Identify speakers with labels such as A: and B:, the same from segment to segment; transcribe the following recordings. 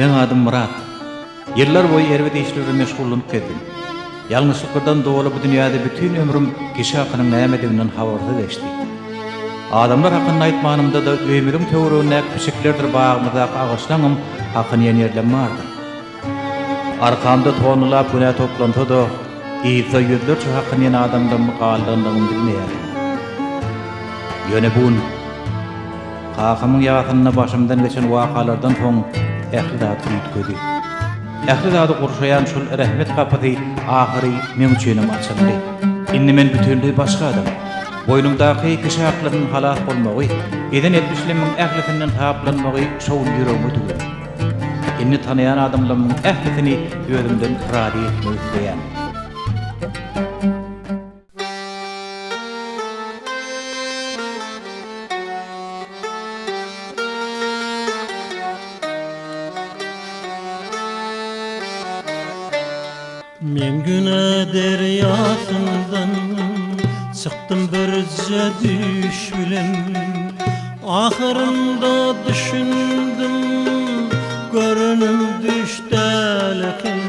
A: Meň adym Myrat. Ýyllar boýy erbet işler bilen meşgullanyp gezdim. Ýalňyşlyklardan doly bu dünýäde bütin ömrüm kişi hakynyň nämediginden habarsyz geçdi. Adamlar hakynda aýtmanymda-da öýümiziň töweregindäki pişiklerdir bagymyzdaky agaçlaňam hakyny iýen ýerlem bardyr. Arkamda tonnalap günä toplansa-da, yzda ýüzlerçe hakyny iýen adamdan galdandygymy bilmeýärdim. Ýöne bu gün Kakamyň ýasynda başymdan geçen wakalardan soň ähli zat üýtgedi. Ähli zady gurşaýan şol rehmet gapysy ahyry meň üçinem açyldy. Indi men bütinleý başga adam. Boýnumdaky kişi haklarynyň halas bolmagy, eden etmişlerimiň ählisinden saplanmagy şo gün ýüregime düwdüm. Indi tanaýan adamlarymyň ählisini özümden razy etmek isleýän.
B: Men güne derýasyndan çykdym birje düýş bilen Ahyrynda düşündim görenim düş däl eken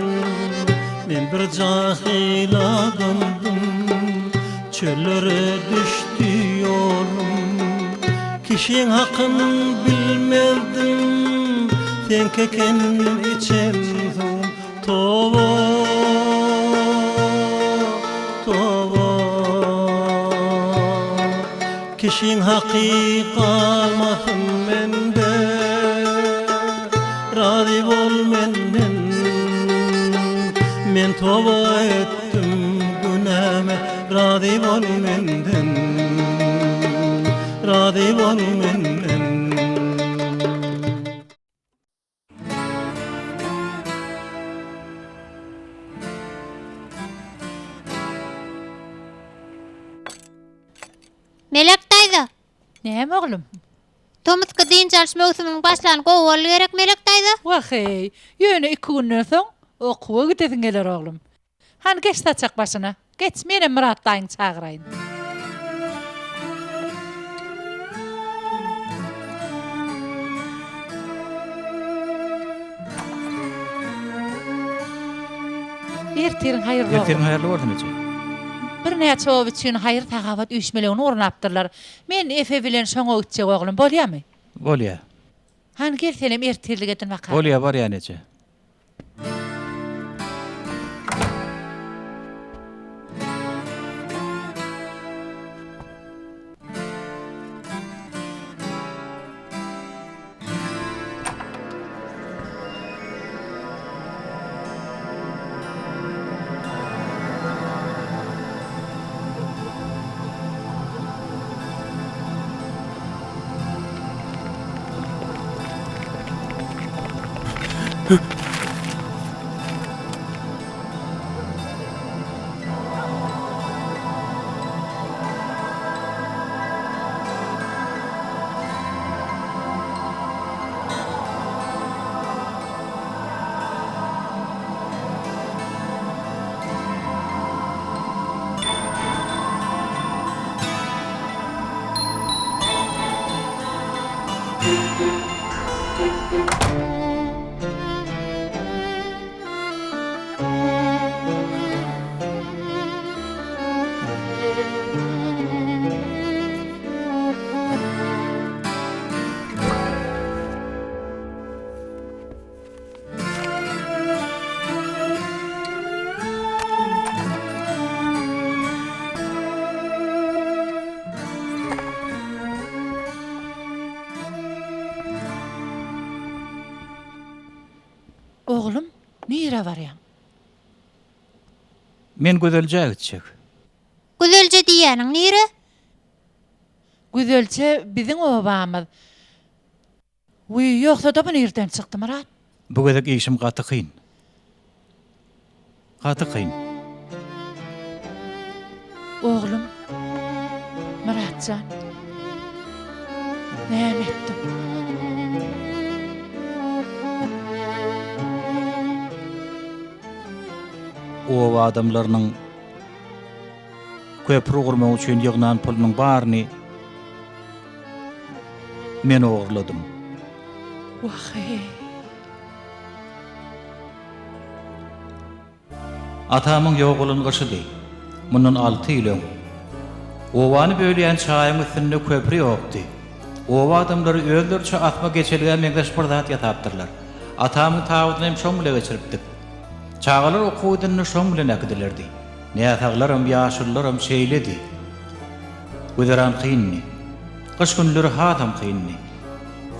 B: Men bir jahyl adamdym, çöllere düşdi ýolum. Kişiň hakyn bilmezdim, seňki eken içen suwum. Toba, toba, kişiň haky galmasyn mende. Razy bol menden Men toba etdim günäme Razy bol menden Razy bol menden.
C: Melek daýza!
D: Näme oglum?
C: Tomusky dynç alyş möwsüminiň başlany gowy boldy gerek Melek daýza?
D: Wah-eý, ýöne iki günden soň okuwa gidesiň geler oglum. Hany geç saçak başyna. Geç, menem Myrat daýyňy çagyraýyn. Ertiriň haýyrly oglum.
A: Ertiriň haýyrly bolsun eje.
D: Birnäçe oba üçin haýyr-sahawat üýşmeleňini gurnapdyrlar. Men Efe bilen şoňa gitjek oglum, bolýamy?
A: Bolýa.
D: Hany gel senem ertirlik edin bakalym.
A: Bolýa, barýan eje.
D: Oglum, nirä barýaň?
A: Men Gözeljä gitjek.
C: Gözelje diýýäniň nire?
D: Gözelje biziň obamyz. Wiý, ýogsa-da bu nirden çykdy, Myrat?
A: Bu gezek işim gaty kyn. Gaty kyn.
D: Oglum, Myrat jan, näme etdiň?
A: Oba adamlarynyň köpri gurmak üçin ýygnan pulunyň baryny Men ogurladym.
D: Wah-eý.
A: Atamyň ýogalan gyşydy. Mundan alty ýyl öň. Obany bölýän çaýyň üstünde köpri ýokdy. Oba adamlary özleriçe asma geçelgä meňzeş bir zat ýasapdyrlar. Atamyň tabydyny hem şoň bile geçiripdik. Çagalar okuw gidende şoň bilen äkidilerdi. Näsaglaram, ýaşulularam şeýledi. Güzeran kyndy. Gyş günleri hasam kyndy.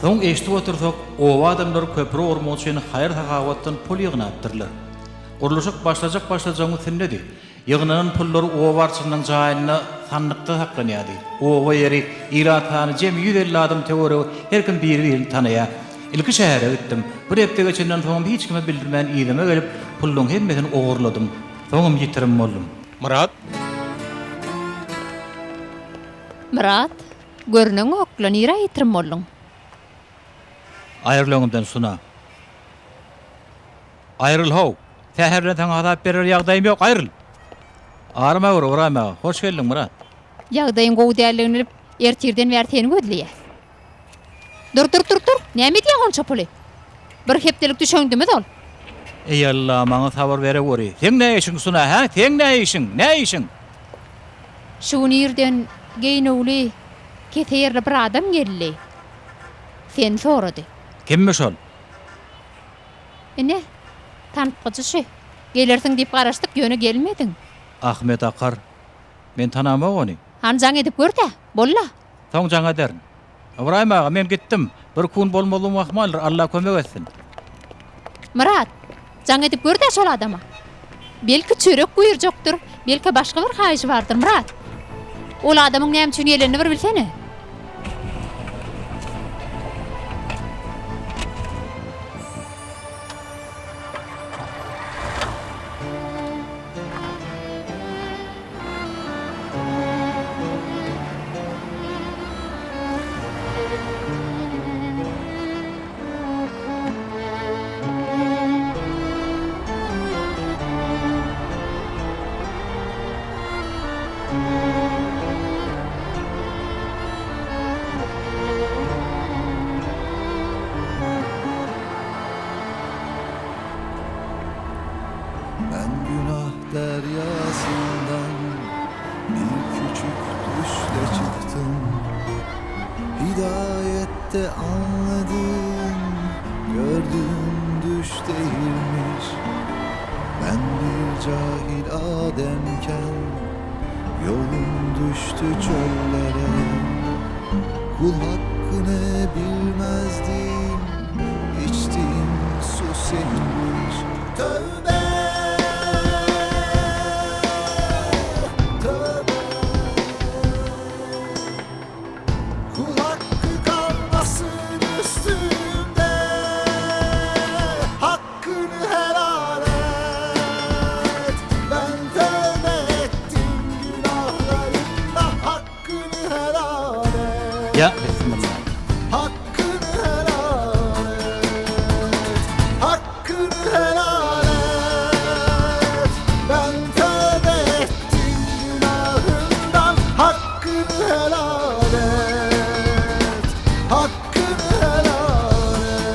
A: Soň eşidip otursak, oba adamlary köpri gurmak üçin haýyr-sahawatdan pul ýygnapdyrlar. Gurluşyk başlajak-başlajagyň üstündedi. Ýygnanan pullar oba arçynynyň jaýynda sandykda saklanýardy. Oba ýeri, ilat sany jemi 150 adam töweregi, her kim biri-birini tanaýar. Ilki şähere gitdim. Bir hepde geçenden soňam hiç kime bildirmän yzyma gelip, pullaryň hemmesini ogurladym. Soňam ýitirim boldum.
E: Myrat?
C: Myrat, görneňok-la, nirä ýitirim bolduň?
A: Aýryl öňümden, Suna. Aýryl how! Säher bilen saňa hasap berer ýagdaýym ýok, aýryl! Arma gör, Ybraýym aga. Hoş geldiň, Myrat.
C: Ýagdaýyň gowy däldigini bilip, ertirden bäri seni gözleýäs. Dur, dur, dur, dur! Näme edýäň onça puly? Bir hepdelik düşeňdimiz ol.
A: Eý, Alla, maňa sabyr bereweri. Seň nä işiň, Suna, hä? Seň nä işiň? Nä işiň?
C: Şu gün irden geýnüwli, kese ýerli bir adam geldi. Seni sorady.
A: Kimmiş ol?
C: Ine, tanypgyjy şu. Gelersiň diýip garaşdyk, ýöne gelmediň.
A: Ahmet Akar. Men tanamok ony.
C: Hany jaň edip gör-dä, bolla.
A: Soň jaň ederin. Ybraýym aga, men gitdim. Bir kun bolmazlygym ahmaldyr, Alla kömek etsin.
C: Myrat, jaň edip gör-dä şol adama. Belki çörek buýurjakdyr, belki başga bir haýyşy bardyr, Myrat. Ol adamyň näme üçin gelenini bir bilsene.
F: Ben günah deryasından bir küçük düşle çıktım. Hidayette anladım, gördüğüm düş değilmiş. Ben bir cahil ademken yolum düştü çöllere. Kul hakkını bilmezdim, içtiğim su seninmiş. Tövbe, tövbe. Kul hakkı kalmasın üstümde Hakkını helal et Ben tövbe ettim günahlarımda Hakkını helal et
A: Ýa, bismillah.
F: Hakkını helal et Hakkını helal et Ben tövbe ettim günahımdan Hakkını helal et Hakkını helal et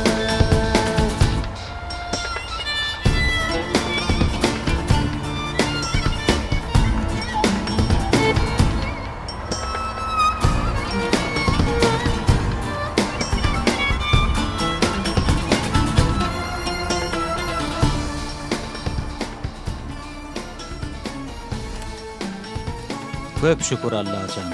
A: Köp şükür Allajan.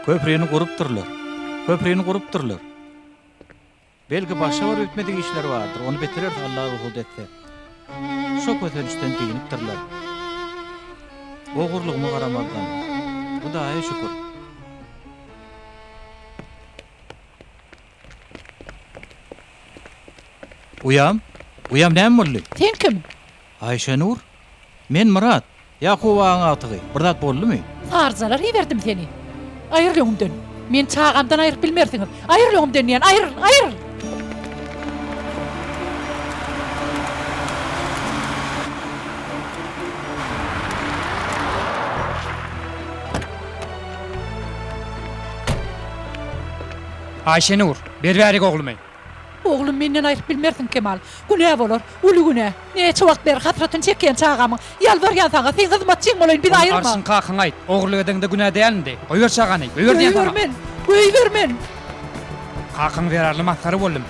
A: Köprini gurupdyrlar. Köprini gurupdyrlar. Belki başga bir bitmedik işleri bardyr, ony bitireris Alla rugsat etse. Şo kösençden dynypdyrlar. Ogurlygyma garamazdan, Hudaýa şükür. Uýam, uýam näme boldy?
D: Sen kim?
A: Aýşenur, men Myrat, Ýakup agaň agtygy. Bir zat boldumy?
D: Sarjalar iberdim seni. Aýryl öňümden. Meni çagamdan aýryp bilmersiňiz. Aýryl öňümden diýýän, aýryl, aýryl!
E: Aýşenur, ber bärik oglumy.
D: Oglumy menden aýryp bilmersiň, Kemal. Günä bolar. Uly günä. Näçe wagt bäri hasratyny çekýän çagamyň. Ýalbarýan saňa, seň hyzmatçyň bolaýyn, bizi
E: Ony
D: aýyrma.
E: arşyň kakaňa aýt. Ogurlyk edeňde günä dälmidi? Goýber çagany, goýber diýen saňa.
D: Goýber men, goýber men.
E: Kakaň zerarly masgara boldum.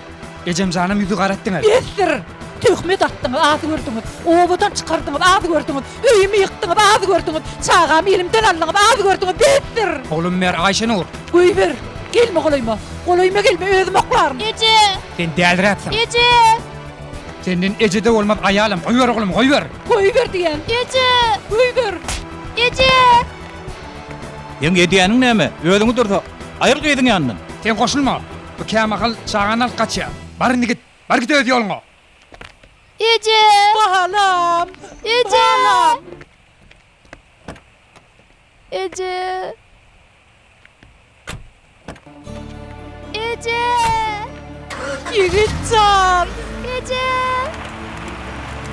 E: Ejemjanam ýüzi gara etdiňiz.
D: Besdir! Töhmet atdyňyz, az gördüňiz. Obadan çykardyňyz, az gördüňiz. Öýümi ýykdyňyz, az gördüňiz. Çagamy elimden aldyňyz, az gördüňiz. Besdir!
E: Oglumy ber, Aýşenur!
D: Goýber! Gelme golaýyma! Golaýyma gelme, özüm oklaryn!
C: Eje!
E: Sen däliräpsiň!
C: Eje!
E: Senden eje-de bolmaz, aýalam. Goýber oglumy, goýber!
D: Goýber diýýän!
C: Eje!
D: Goýber!
C: Eje!
A: Seň edýäniň näme? Özüňi dursa, aýryl gyzyň ýanyndan!
E: Sen goşulma! Bu kämahal çagany alyp gaçýar. Bar indi git. Bar git öz ýoluňa.
C: Eje!
D: Balam!
C: Eje!
D: Balam!
C: Eje! Eje!
D: Ýigit jan!
C: Eje!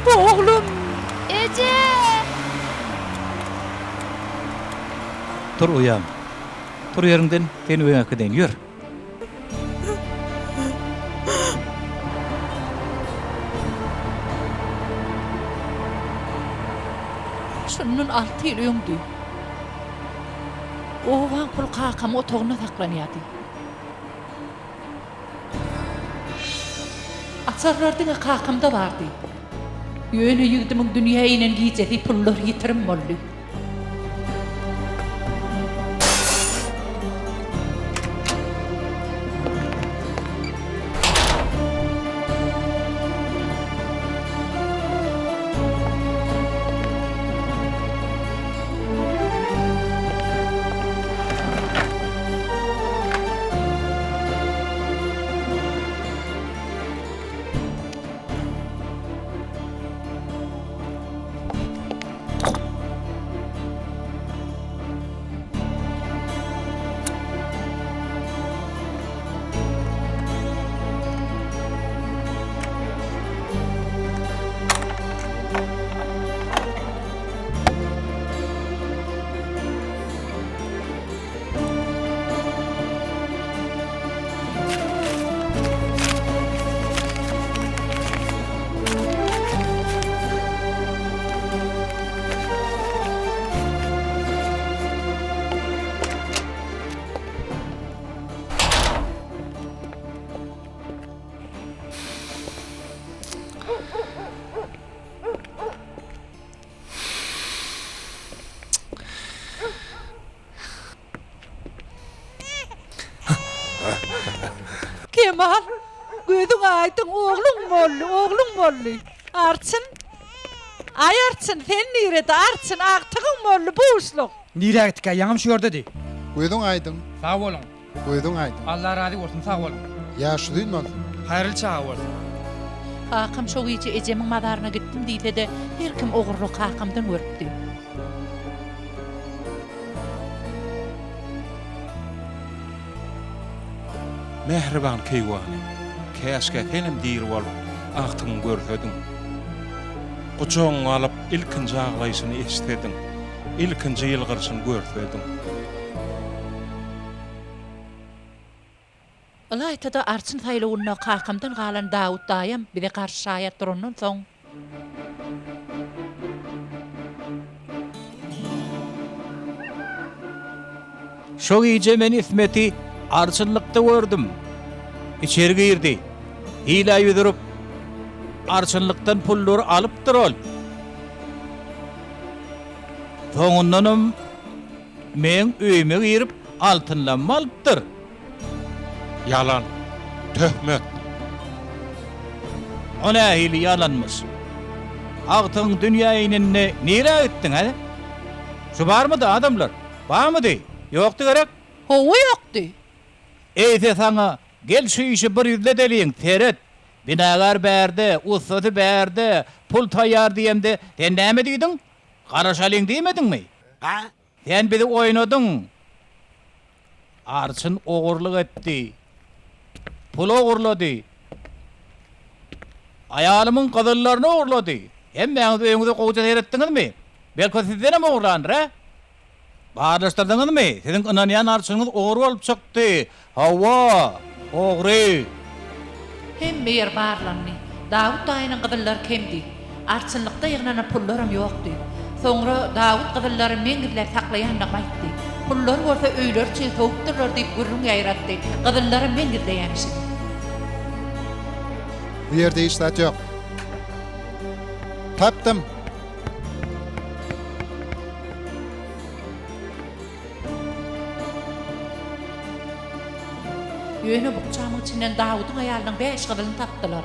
D: Oglum!
C: Eje!
A: Tur uýam. Tur ýeriňden, seni öýüňe äkideýin. Ýör.
D: Şundan alty ýyl öňdi. Obaň puly kakamyň otagynda saklanýardy. Açarlar diňe kakamda bardy. Ýöne ýigdimiň dünýä inen gijesi pullar ýitirim boldy. Kemal, gözüň aýdyň, ogluň boldy, ogluň boldy. Arçyn, aý Arçyn, sen nirede, Arçyn, agtygyň boldy, buşluk.
E: Nirä gitdikä, ýaňam şu ýerdedi.
F: Gözüň aýdyň.
E: Sag boluň.
F: Gözüň aýdyň.
E: Allah razy bolsun, sag boluň.
F: Ýaş uzyn bolsun.
E: Haýyrly çaga bolsun.
D: Kakam şo gije ejemiň mazaryna gitdim diýse-de, her kim ogurlygy kakamdan görüpdi.
G: Mähriban keýwany, käşgä senem diri bolup, agtygyňy görsediň. Gujagyňa alyp, ilkinji aglaýşyny eşitsediň, ilkinji ýylgyryşyny görsediň.
D: Ylaýta-da arçyn saýlawynda kakamdan galan Dawut daýam bize garşy şaýat durandan soň,
A: Şo gije men Ismeti arçynlykda gördüm. Içeri girdi. Hilä ýüz urup, arçynlykdan pullary alypdyr ol. Soňundanam meň öýüme girip, altynlammy alypdyr.
G: Ýalan. Töhmet.
A: O nähili ýalanmyş? Agtygyň dünýä inende nirä gitdiň, hä? Şu barmydy, adamlar? Barmydy? Ýokdy gerek?
D: Hawa, ýokdy.
A: Eýse saňa, gel şu işi bir ýüzledeliň, seret, binagär bärde, ussasy bärde, pul taýýar diýemde, sen näme diýdiň? Garaşalyň diýmediňmi? Sen bizi oýnadyň. Arçyn ogurlyk etdi. Pul ogurlady. Aýalymyň gyzyllaryny ogurlady. Hemmäňiz öýüňize gowuja seretdiňizmi? Belki sizdenem ogurlandyr, hä? Barlaşdyrdyňyzmy? Siziň ynanýan arçynyňyz ogry bolup çykdy. Hawa. Ogry!
D: Hemme ýer barlandy. Dawut daýynyň gyzyllary kemdi. Arçynlykda ýygnanan pullaram ýokdy. Soňra Dawut gyzyllary men gizläp saklaýandygymy aýtdy. Pullary bolsa öýleri üçin sowupdyrlar diýip gürrüň ýaýratdy. Gyzyllary men gizleýämişim.
F: Bu ýerde hiç zat ýok. Tapdym!
D: Ýöne bukjamyň içinden Dawudyň aýalynyň bäş gyzylyny tapdylar.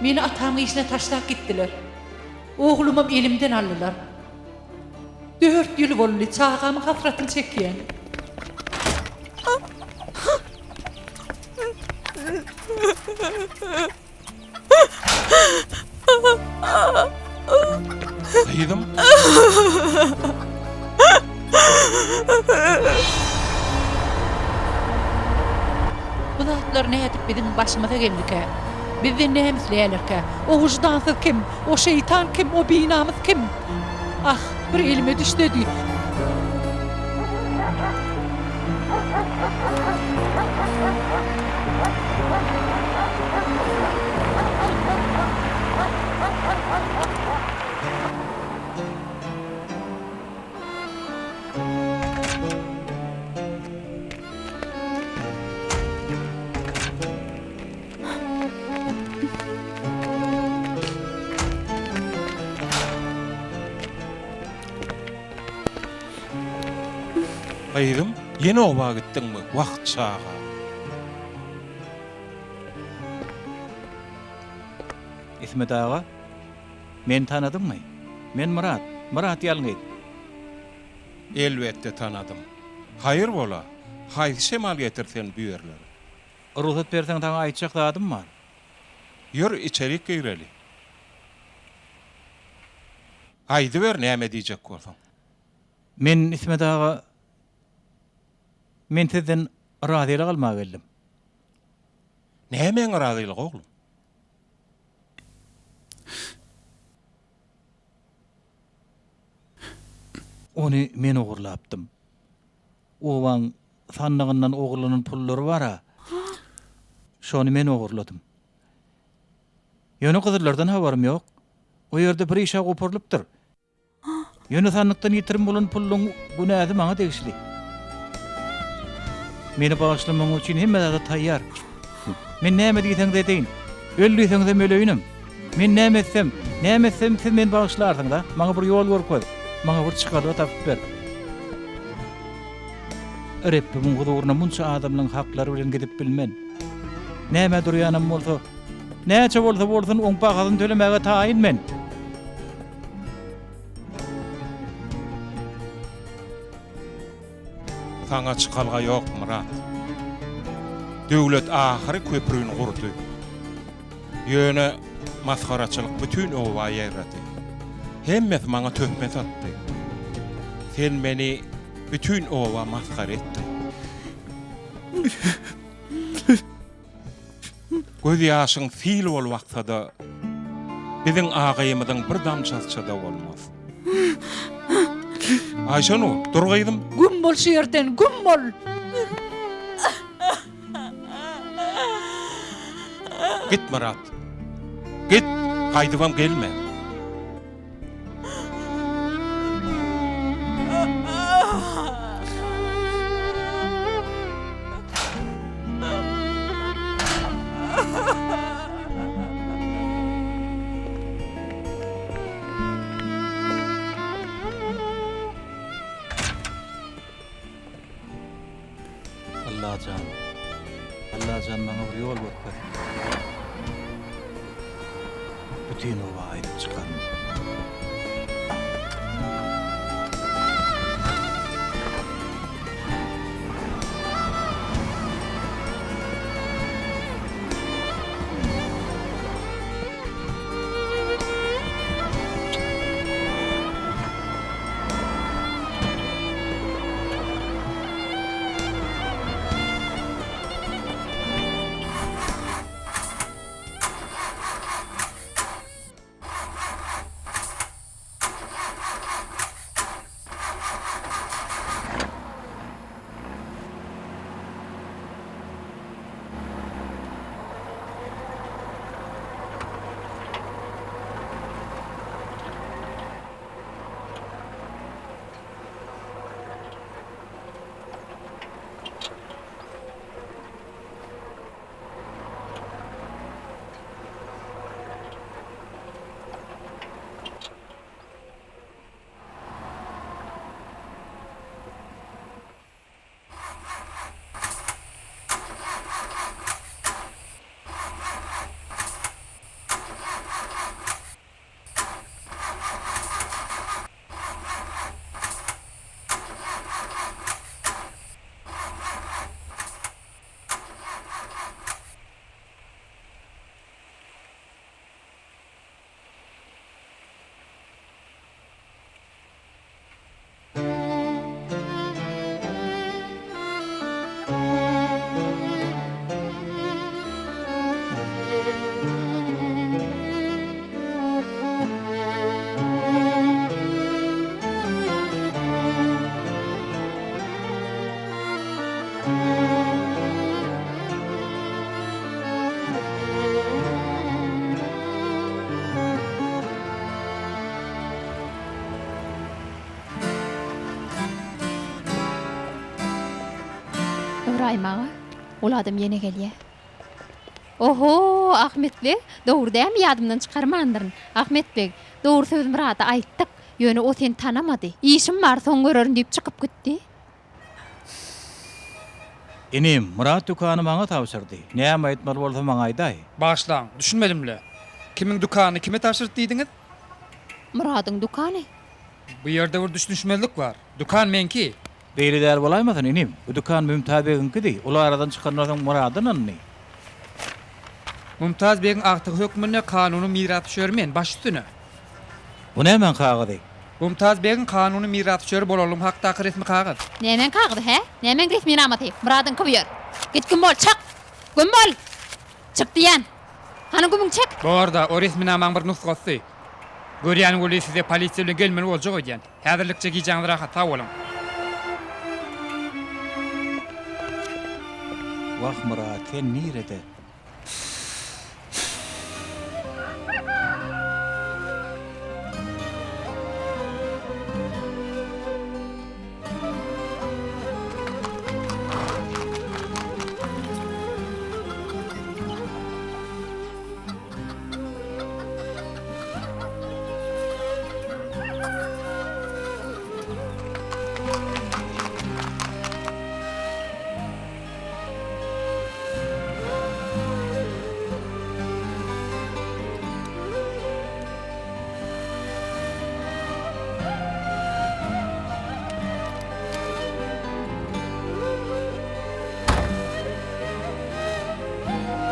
D: Meni atamyň işine taşlap gitdiler. Oglumam elimden aldylar. Dört ýyl boldy, çagamyň hasratyny çekýän.
G: Gyzym.
D: Bu zatlar nädip biziň başymyza geldikä? Bizden näme isleýärlerkä? O wyždansyz kim? O şeýtan kim? O binamys kim? Ah, bir elime düşsedi.
G: Gyzym, ýene oba gitdiňmi? Wah, çaga.
A: Ismet aga, meni tanadyňmy? Men Myrat, Myrat ýalňyz.
G: Elbetde tanadym. Haýyr bola, haýsy şemal getirdi seni bu ýerlere?
A: Rugsat berseň saňa aýtjak zadym bar.
G: Ýör, içerik gireli. Aýdyber näme diýjek bolsaň.
A: Men Ismet aga, men sizden razylyk almaga geldim.
G: Nämäň razylygy oglum?
A: Ony men ogurlapdym. Obaň sandygyndan ogurlanan pullary bar-a, şony men ogurladym. Ýöne gyzyllardan habarym ýok. O ýerde bir iş-ä goparylypdyr. Ýöne sandykdan ýitirim bolan pulluň günäsi maňa degişli. Meni bagyşlamagyňyz üçin hemme zada taýýar. Men näme diýseňiz edeýin. Öl diýseňizem öleýinem. Men näme etsem, näme etsem siz meni bagyşlarsyňyz, a? Maňa bir ýol görkez. Maňa bir çykalga tapyp ber. Rebbimiň huzuryna munça adamlaň haklary bilen gidip bilmen. Nämä durýanam bolsa, näçe bolsa bolsun, oň bahasyny tölemäge taýyn men.
G: Saňa çykalga ýok, Myrat. Döwlet ahyry köprüni gurdy. Ýöne masgaraçylyk bütin oba ýaýrady. Hemmesi maňa töhmet atdy. Sen meni bütin oba masgara etdiň. Gözýaşyň sil bolup aksa-da, biziň agymyzyň bir damjasyça-da bolmaz. Aýşanur, dur gyzym.
D: Güm bol şu ýerden, güm bol!
G: Git, Myrat. Git, gaýdybam gelme.
A: Allajan, Allajan maňa bir ýol görkez. Bütin oba aýdyp çykaryn.
C: bolaýmaga. Ol adam ýene gelýär. Oho, Ahmet beg, dogry dälmi, ýadymdan çykarmandyryn. Ahmet beg, dogrusy biz Myrada aýtdyk, ýöne o seni tanamady. Işim bar, soň görerin diýip çykyp gitdi.
A: Inim, Myrat dükany maňa tabşyrdy. Näme aýtmaly bolsa maňa aýdaý.
E: Bagyşlaň, düşünmedim-le. Kimiň dükanyny kime tabşyrdy diýdiňiz?
C: Myradyň dükany.
E: Bu ýerde bir düşünişmezlik bar. Dükan meňki.
A: Beýle däl bolaýmasyn, inim. Bu dükan Mümtaz begiňkidi. Ol aradan çykandan soň Myrada ynandy.
E: Mümtaz begiň agtygy hökmünde kanuny mirasdüşeri men, baş üstüne.
A: Bu nämäň kagyzy?
E: Mümtaz begiň kanuny mirasdüşeri bolanlygym hakdaky resmi kagyz.
C: Nämäň kagyzy, hä? Nämäň resminamasy? Myradyňky bu ýer. Git güm bol, çyk! Güm bol! Çyk diýýän! Hany gümüňi çek!
E: Bor-da, o resminamaň bir nusgasy. Görýän weli size polisiýa bilen gelmeli boljak öýdýän. Häzirlikçe gijäňiz rahat, sag boluň.
A: Wah Myrat sen nirede?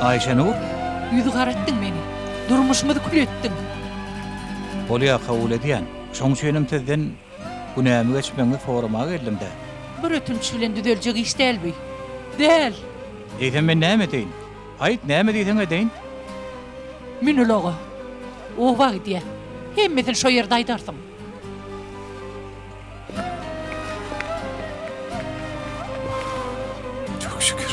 A: Aýşenur?
D: Ýüzi gara etdiň meni. Durmuşymyzy kül etdiň.
A: Bolýa kabul edýän. Şoň üçinem sizden günämi geçmegiňizi soramaga geldim-dä.
D: Bir ötünç bilen düzeljek iş däl bu. Däl!
A: Eýsem men näme edeýin? Aýt, näme diýseň edeýin.
D: Mün ulaga. Oba gidýäs. Hemmesini şo ýerde aýdarsyň.
G: Çok şükür.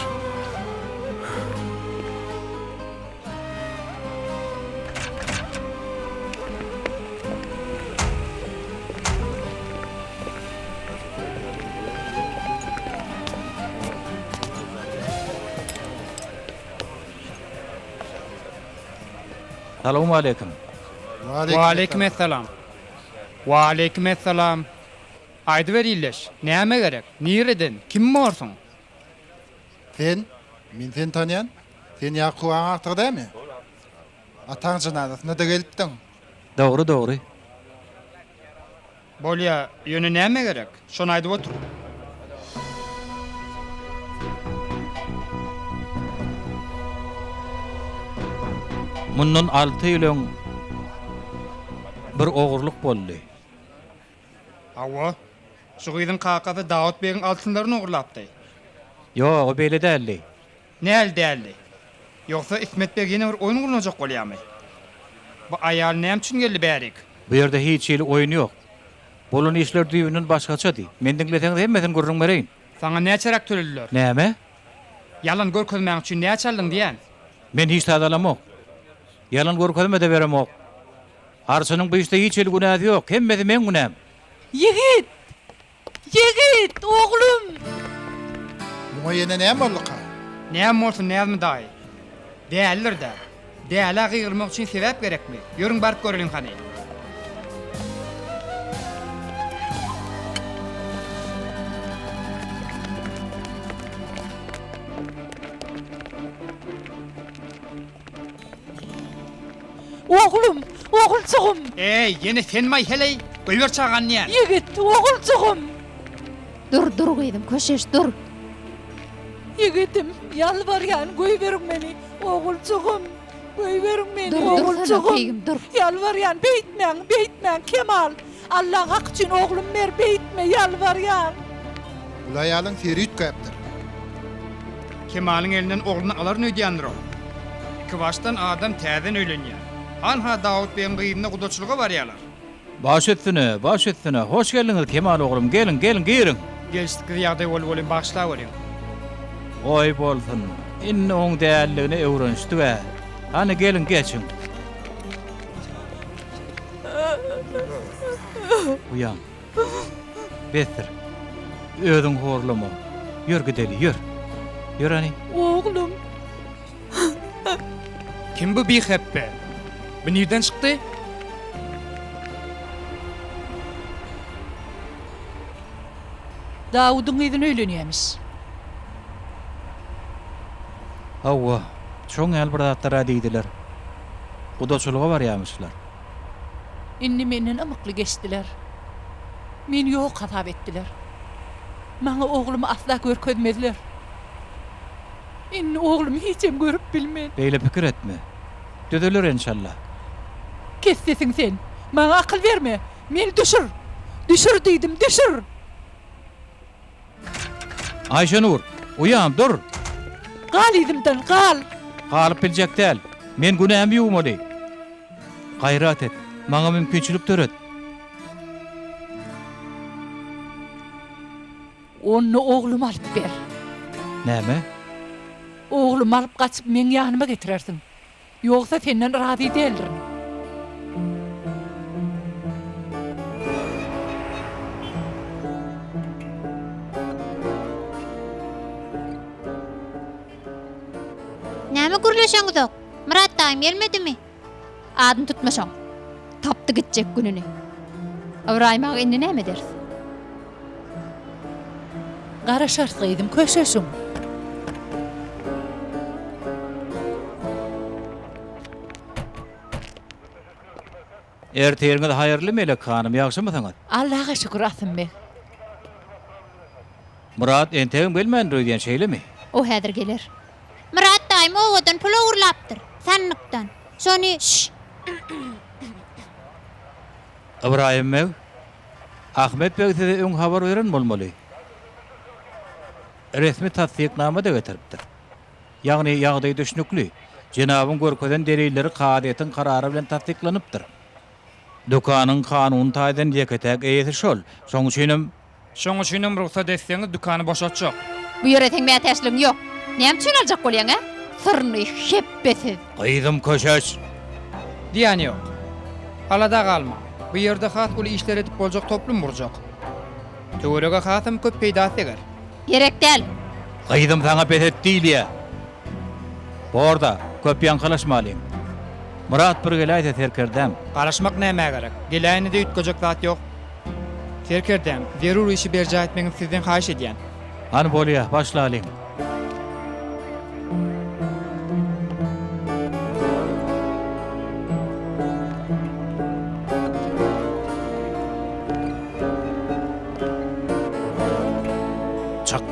A: Salowmaleýkim.
E: Waleýkim essalam. Waleýkim essalam. Aýdyber ildeş, näme gerek, nireden, kim borsuň?
F: Sen? Men seni tanýan. Sen Ýakup agaň agtygy dälmi? Ataň jynazasyna-da gelipdiň.
A: Dogry, dogry.
E: Bolýa, ýöne näme gerek? Şony aýdyp otur.
A: Mundan alty ýyl öň bir ogurlyk boldy.
E: Hawa, şu gyzyň kakasy Dawut begiň altynlaryny ogurlapdy.
A: Ýok, o beýle däldi.
E: Näl däldi? Ýogsa Ismet beg ýene bir oýun gurnajak bolýamy? Bu aýal näme üçin geldi bärik?
A: Bu ýerde hiç hili oýun ýok. Bolan işler düýbünden başgaçady. Meni diňleseňiz hemmesini gürrüň bereýin.
E: Saňa näçeräk tölediler?
A: Näme?
E: Ýalan görkezmäň üçin näçe aldyň diýýän?
A: Men hiç zat alamok. Ýalan görkezme-de beremok. Arçynyň bu işde hiç hili günäsi ýok. Hemmesi meň günäm.
D: Ýigit! Ýigit, oglum!
F: Muňa ýene näme bolduka?
E: Näme bolsun Näzmi daýy? Dälidir-dä. Dälä gygyrmak üçin sebäp gerekmi? Ýörüň baryp göreliň hany.
D: Oglum! Oguljygym!
E: Eý, ýene senmaý heleý? Goýber çagany diýýän.
D: Ýigit, oguljygym!
C: Dur, dur gyzym, köşeş, dur.
D: Ýigidim, ýalbarýan, goýberiň meni, oguljygym! Goýberiň meni,
C: Dur, dursana,
D: oguljygym!
C: keýgim, dur.
D: Ýalbarýan, beýtmäň, beýtmäň, Kemal! Allaň haky üçin oglum ber, beýtme, ýalbarýan!
F: Bul aýalyň seri üýtgäpdir.
E: Kemalyň elinden ogluny alaryn öýdýändir ol. Ikibaşdan adam täzeden öýlenýär. Hanha Dawut begiň gyzyna gudaçylyga barýarlar.
A: Baş üstüne, baş üstüne. Hoş geldiňiz, Kemal oglum, geliň, geliň, giriň.
E: Gelşiksiz ýagdaý boldy welin bagyşlaweriň.
A: Goý bolsun. Indi oň däliligine öwrenişdik-ä. Hany geliň, geçiň. Uýam. Besdir. Özüňi horlama. Ýör gideli, ýör. Ýör hany.
D: Oglum.
E: Kim bu bihepbe? Bu nirden çykdy?
D: Dawudyň gyzyna öýlenýämiş.
A: Hawa, şoň ýaly bir zatlar-a diýdiler. Gudaçylyga barýamyşlar.
D: Indi menden ymykly geçdiler. Meni ýok hasap etdiler. Maňa oglumy asla görkezmezler. Indi oglumy hiçem görüp bilmen.
A: Beýle pikir etme. Düzeler enşalla.
D: Kes sesiňi sen. Maňa akyl berme. Meni düşür! Düşür diýdim, düşür!
A: Aýşenur, uýam, dur!
D: Gal yzymdan, gal!
A: Galyp biljek däl. Men günämi ýuwmaly. Gaýrat et, maňa mümkinçilik döret.
D: Onda oglumy alyp ber.
A: Näme?
D: Oglumy alyp gaçyp meň ýanyma getirersiň. Ýogsa senden razy däldirin.
H: Näme gürleşeňizok? Myrat daýym gelmedimi?
C: Adyny tutma şoň. Tapdy gitjek gününi. Ybraýym aga indi näme ederis?
D: Garaşarys gyzym, köşeşiň.
A: Ertiriňiz haýyrly Melek hanym, ýagşymysyňyz?
D: Allaha şükür Asym beg.
A: Myrat entegem gelmändir öýdýän şeýlemi?
C: O häzir geler.
H: Myrat daýym obadan pul ogurlapdyr. Sandykdan. Şony şş.
A: Ybraýym beg, Ahmet beg size öň habar beren bolmaly. Resmi tassyknama-da getiripdir. Ýagny ýagdaý düşnükli. Jenabyň görkezen delilleri kazyýetiň karary bilen tassyklanypdyr. Dükanyň kanuny taýdan ýeke-täk eýesi şol. Şoň üçinem.
E: Şoň üçinem rugsat etseňiz dükany boşatjak.
C: Bu ýere seň mätäçligiň ýok. Näme üçin aljak bolýaň, ä? Syrny hepbesiz.
A: Gyzym köşeş.
E: Diýýäni ýok. Alada galma. Bu ýerde has uly işler edip boljak toplum gurjak. Töwerege hasam köp peýdasy deger.
C: Gerek däl.
A: Gyzym saňa bes et diýilýä. Borda, köp ýaňkalaşmalyň. Myrat bir geläýse serkerdäm.
E: Garaşmak nämä gerek? Geläýende-de üýtgejek zat ýok. Serkerdäm, zerur işi berjaý etmegiňizi sizden haýyş edýän.
A: Hany bolýa, başlalyň. Çyk.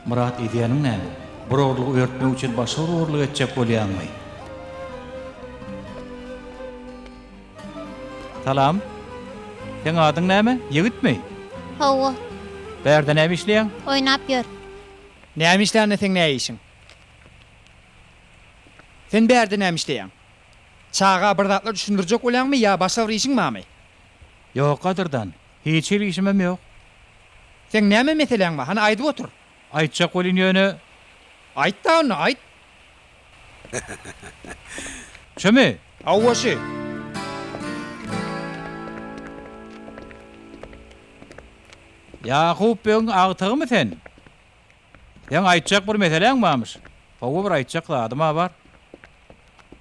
A: Myrat edýäniň näme? Bir ogurlygy örtmek üçin başga bir ogurlyk etjek bolýaňmy? Salam. Seň adyň näme? Ýigitmi?
H: Hawa.
A: Bärde näme işleýäň?
H: Oýnap ýör.
E: Näme işlände seň nä işiň? Sen bärde näme işleýäň? Çaga bir zatlar düşündirjek bolýaňmy ýa başga bir işiň barmy?
A: Ýok gadyrdan. Hiç hili işimem ýok.
E: Seň näme meseläň bar? Hany aýdyp otur.
A: Aýtjak welin ýöne.
E: Aýt-da onda, aýt.
A: Şumy?
E: Hawa şy.
A: Ýakup begiň agtygymy sen? Seň aýtjak bir meseläň barmyş. Hawa bir aýtjak zadym-a bar.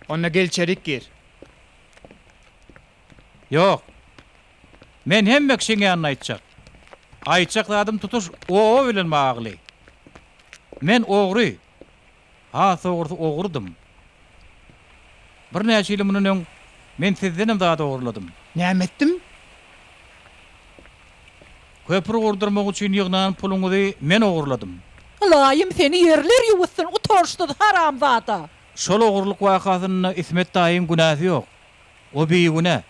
E: Onda gel içerik gir.
A: Ýok. Men hemme kişiň ýanynda aýtjak. Aýtjak zadym tutuş oba bilen bagly. Men ogry. Has dogrusy ogrudym. Birnäçe ýyl mundan öň men sizdenem zat ogurladym.
E: Näme etdim?
A: Köpri gurdurmak üçin ýygnan puluňyzy men ogurladym.
D: Ylaýym seni ýerler ýuwutsyn utançsyz haramzada.
A: Şol ogurlyk wakasynda Ismet daýyň günäsi ýok. O bigünä.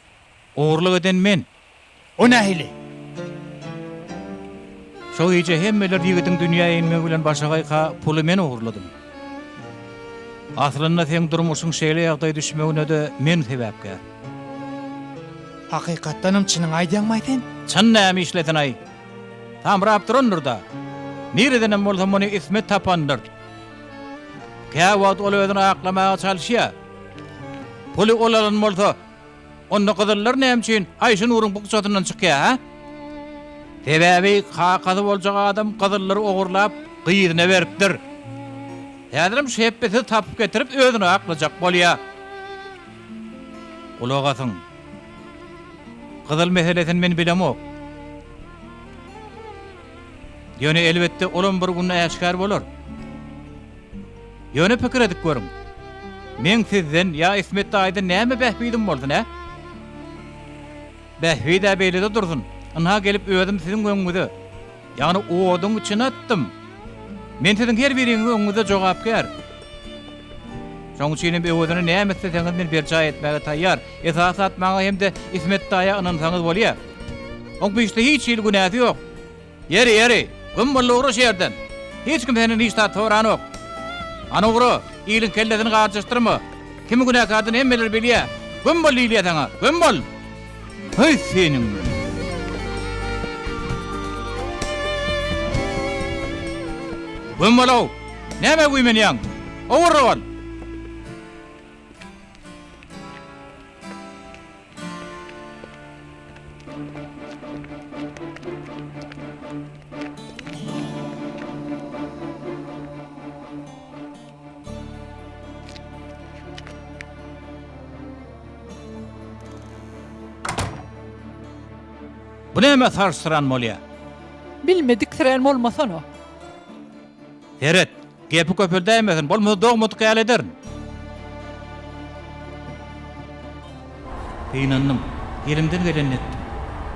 A: Ogurlyk eden men.
E: O nähili?
A: Şo gije hemmeler ýigidiň dünýä inmegi bilen başagaýka puly men ogurladym. Aslynda seň durmuşyň şeýle ýagdaýa düşmegine-de men sebäpkär.
E: Hakykatdanam çynyňy aýdýaňmaý sen?
A: Çyn näme işlesin-aý? Samrap durandyr-da. Niredenem bolsa muny Ismet tapandyr. Käwagt ol özüni aklamaga çalyşýar. Puly ol alan bolsa, onda gyzyllar näme üçin Aýşenuryň bukjasyndan çykýar, hä? Sebäbi kakasy boljak adam gyzyllary ogurlap, gyzyna beripdir. Häzirem şu hepbesizi tapyp getirip özüni aklajak bolýar. Gulak asyň. Gyzyl meselesini men bilemok. Ýöne elbetde olam bir gün äşgär bolar. Ýöne pikir edip görüň. Meň sizden ýa Ismet daýydan näme bähbidim bolsun, ä? Bähbid-ä beýlede dursun, ynha gelip özüm siziň öňüňize, ýagny oduň içine atdym. Men siziň her biriňiziň öňüňizde jogapkär. Şoň üçin hem öwezini näme isleseňiz men berjaý etmäge taýýar. Esasy zat maňa hem-de Ismet daýa ynansaňyz bolýa. Oň bu işde hiç hili günäsi ýok. Ýeri, ýeri, güm boldy ugra şu ýerden. Hiç kim senden hiç zat soranok. Hany ugra, iliň kellesini garjaşdyrma. Kimiň günäkärdigini hemmeler bilýä. Güm bol diýilýä saňa, güm bol! Höý seniň! Güm bol-ow! Nämä güýmenýäň? Ogurly bol! Bu näme sarsdyran bolýa?
D: Bilmediksirän bolmasana.
A: Seret, gepi köpeldäýmesin, bolmasa dogmadyk ýaly ederin. Gynandym. Elimden gelenini etdim.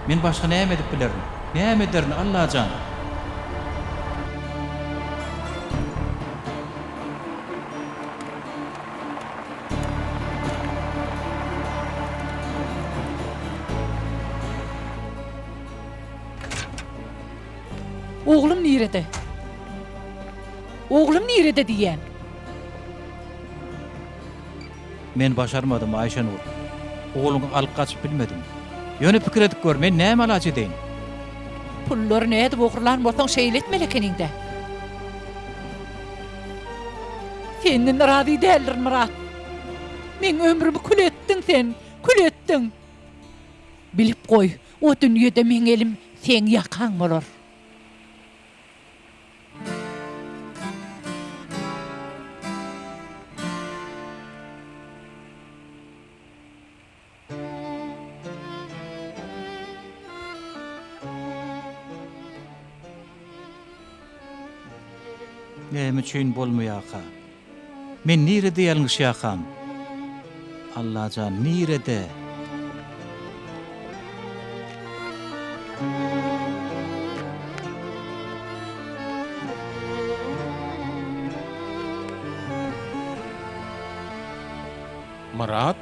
A: Men başga näme edip bilerin? Näme ederin, Allajan?
D: Oglum nirede? Oglum nirede diýýän?
A: Men başarmadym, Aýşenur. Ogluňy alyp gaçyp bilmedim. Ýöne pikir edip gör, men näme alaç edeýin?
D: Pullary nädip ogurlan bolsaň şeýle etmeli ekeniň-dä. Senden razy däldirin, Myrat. Meň ömrümi kül etdiň sen, kül etdiň. Bilip goý, o dünýede meň elim seň ýakaň bolar.
A: Näme üçin bolmaýarka? Men nirede ýalňyşýarkam? Allajan, nirede?
G: Myrat?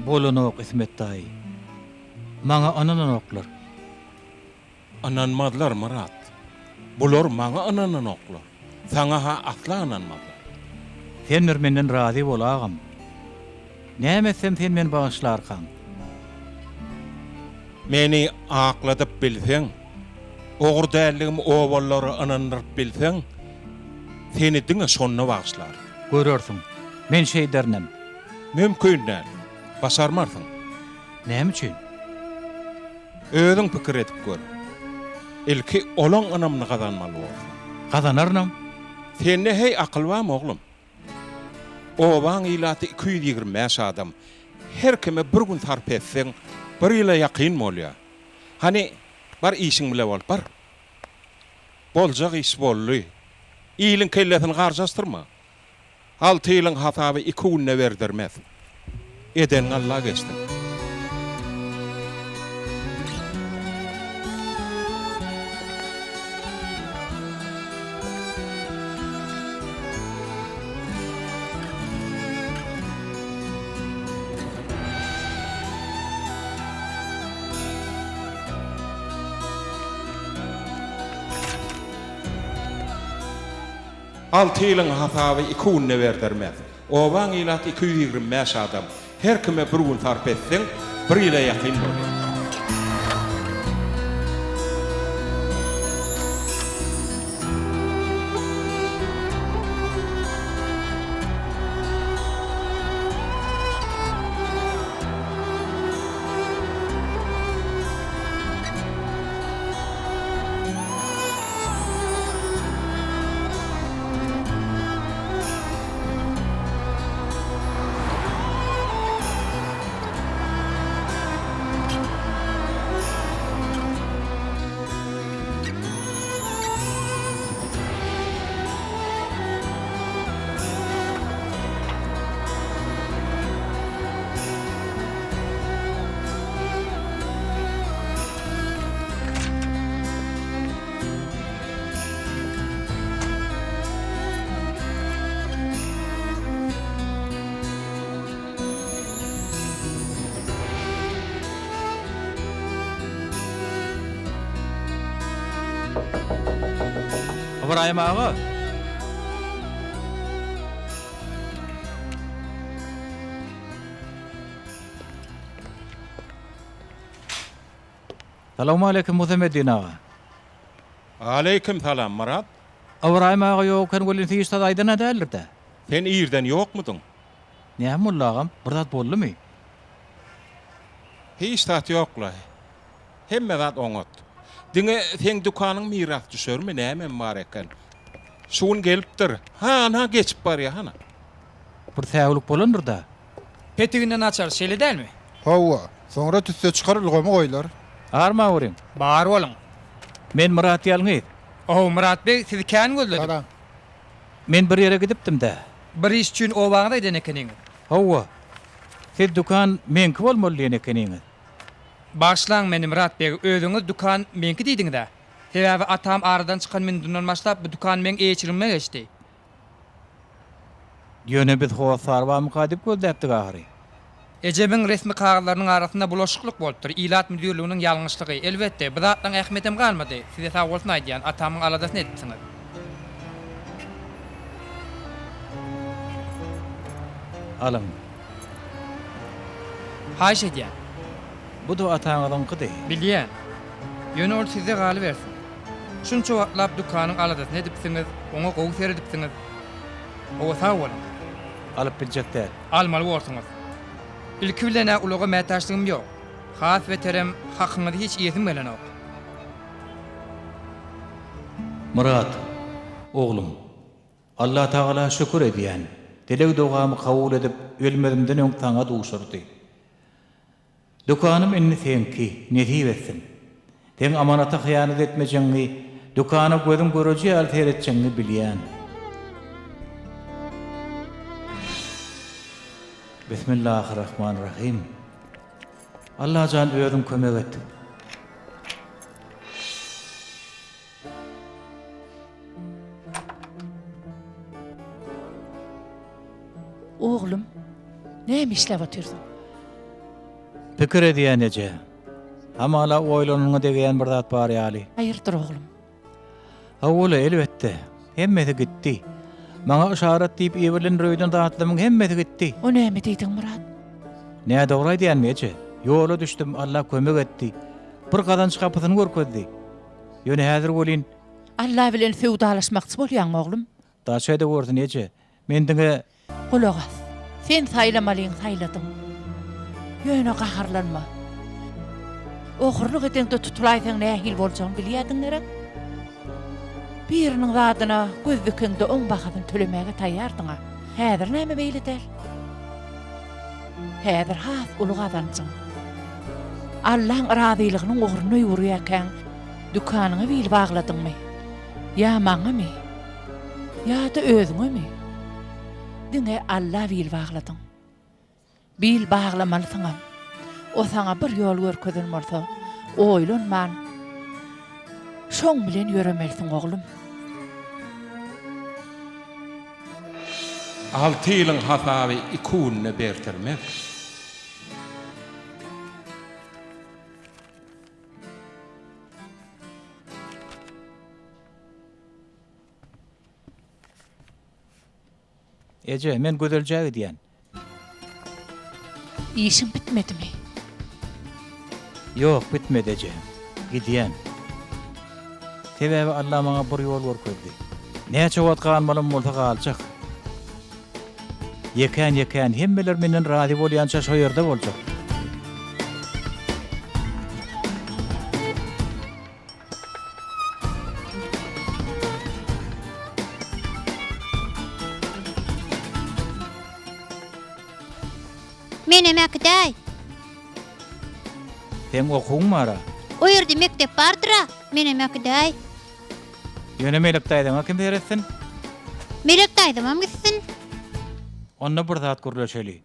A: Bolanok, Ismet daýy. Maňa ynananoklar.
G: Ynanmazlar, Myrat. Bular maňa ynananoklar. Saňa-ha asla ynanmazlar.
A: Sen bir menden razy bol, agam. Näme etsem sen meni bagyşlarkaň?
G: Meni akladyp bilseň, ogry däldigimi obalylara ynandyryp bilseň, seni diňe şonda bagyşlaryn.
A: Görersiň. Men şeýderinem.
G: Mümkin däl. Başarmarsyň.
A: Näme üçin?
G: Özüň pikir edip gör. Ilki olaň ynamyny gazanmaly bolsa.
A: Gazanarynam.
G: Sende heý akyl barmy, oglum? Obaň ilaty 225 adam. Her kime bir gün sarp etseň, bir ýyla ýakyn bolýar. Hany, bar işiň bile bol, bar. Boljak iş boldy. Iliň kellesini garjaşdyrma. Alty ýylyň hasaby iki günde berdirmez. Edeniňi Alla geçsin. Alty ýylyň hasaby iki günde berdirmez. Obaň ilaty 225 adam. Her kime bir gün sarp etseň, bir ýyla ýakyn bolýar.
A: Ybraýym aga! Salowmaleýkim Musameddin aga.
G: Aleýkim salam Myrat.
A: Ybraýym aga ýok eken welin hiç zat aýdan-a däldir-dä.
G: Sen irden ýokmudyň?
A: Näme boldy agam, bir zat boldumy?
G: Hiç zat ýok-la. Hemme zat oňat. Diňe seň dükanyň mirasdüşerimi nämemi bar eken. Şu gün gelipdir. Ha-na geçip barýa, hana.
A: Bir säwlik bolandyr-da.
E: Petiginden açar, şeýle dälmi?
F: Hawa, soňra tüsse çykar ulgamy goýlar.
A: Arma görüň.
E: Bar boluň.
A: Men Myrat ýalňyz.
E: Ow, Myrat beg, sizi kän gözledik.
F: Salam.
A: Men bir ýere gidipdim-dä.
E: Bir iş üçin obaňyza giden ekeniňiz.
A: Hawa. Siz dükan meňki bolmaly diýen ekeniňiz.
E: Bagyşlaň meni, Myrat beg, özüňiz dükan meňki diýdiňiz-ä. Sebäbi atam aradan çykan minudyndan başlap bu dükan meň eýeçiligime geçdi.
A: Ýöne biz hossar barmyka diýip gözläpdik ahyry.
E: Ejemiň resmi kagyzlarynyň arasynda bulaşyklyk bolupdyr. Ilat müdirliginiň ýalňyşlygy. Elbetde, bu zatlaryň ähmiýetem galmady. Size sagbolsun aýdýan, atamyň aladasyny edipsiňiz.
A: Alyň.
E: Haýyş edýän.
A: Bu-da ataňyzyňkydy.
E: Bilýän. Ýöne ol sizde galybersin. Şunça wagtlap dükanyň aladasyny edipsiňiz, oňa gowy seredipsiňiz. Hawa, sag boluň.
A: Alyp biljek däl.
E: Almaly borsuňyz. Ilki bilen-ä ulaga mätäçligim ýok. Has beterem, hakyňyzy hiç iýesim gelenok.
A: Myrat, oglum, Allatagala şükür edýän, dileg-dogamy kabul edip, ölmezimden öň saňa duşurdy. Dükanym indi seňki, nesip etsin. Seň amanata hyýanat etmejegiňi, dükana gözüň göreji ýaly seretjegiňi bilýän. Bismillahirrahmanirrahim. Allajan özüň kömek et.
D: Oglum, näme işläp otyrsyň?
A: Pikir edýän eje. Hamala oýlanyňa degýän bir zat bar ýaly.
D: Haýyrdyr oglum?
A: Hawa-la, elbetde. Hemmesi gitdi. Maňa yşarat diýip iberilen öýden zatlarymyň hemmesi gitdi.
D: O näme diýdiň, Myrat?
A: Nädogry aýdýanmy, eje? Ýola düşdüm, Alla kömek etdi. Bir gazanç gapysyny görkezdi. Ýöne häzir welin.
D: Alla bilen söwdalaşmakçy bolýaňmy, oglum?
A: Daş edewörsin, eje. Men diňe.
D: Gulak as. Sen saýlamalyňy saýladyň. Ýöne gaharlanma. Ogurlyk edeňde tutulaýsaň nähili boljagyny bilýärdiň gerek? Biriniň zadyna göz dikeňde oň bahasyny tölemäge taýýardyň-a. Häzir näme beýle däl? Häzir has uly gazanjyň. Allaň razylygynyň ugrunda ýüwürýärkäň dükanyňa bil bagladyňmy? Ýa maňamy? Ýa-da özüňemi? Diňe Alla bil bagladyň. Bil baglamalysyňam. O saňa bir ýol görkezen bolsa, oýlanman, şoň bilen ýöremelisiň, oglum.
G: Alty ýylyň hasaby iki günde berdirmez.
A: Eje, men Gözeljä gidýän.
D: Işiň bitmedimi?
A: Ýok, bitmedi eje. Gidýän. Sebäbi Alla maňa bir ýol görkezdi. Näçe wagt galmalym bolsa galjak. Ýekän-ýekän hemmeler menden razy bolýança şo ýerde boljak.
H: Menem äkidäý.
A: Seň okuwyň bar-a?
H: O ýerde mekdep bardyr-a, menem äkidäý.
A: Ýöne Melek daýzaňa kim seretsin?
H: Melek daýzamam gitsin.
A: Onda bir zat gürleşeli.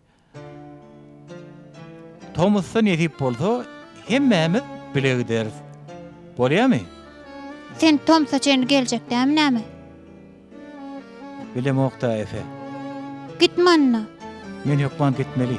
A: Tomusda nesip bolsa, hemmämiz bile gideris. Bolýamy?
H: Sen tomsa çenli geljek dämi näme?
A: Bilemok-da, Efe.
H: Gitme onda.
A: Men hökman gitmeli.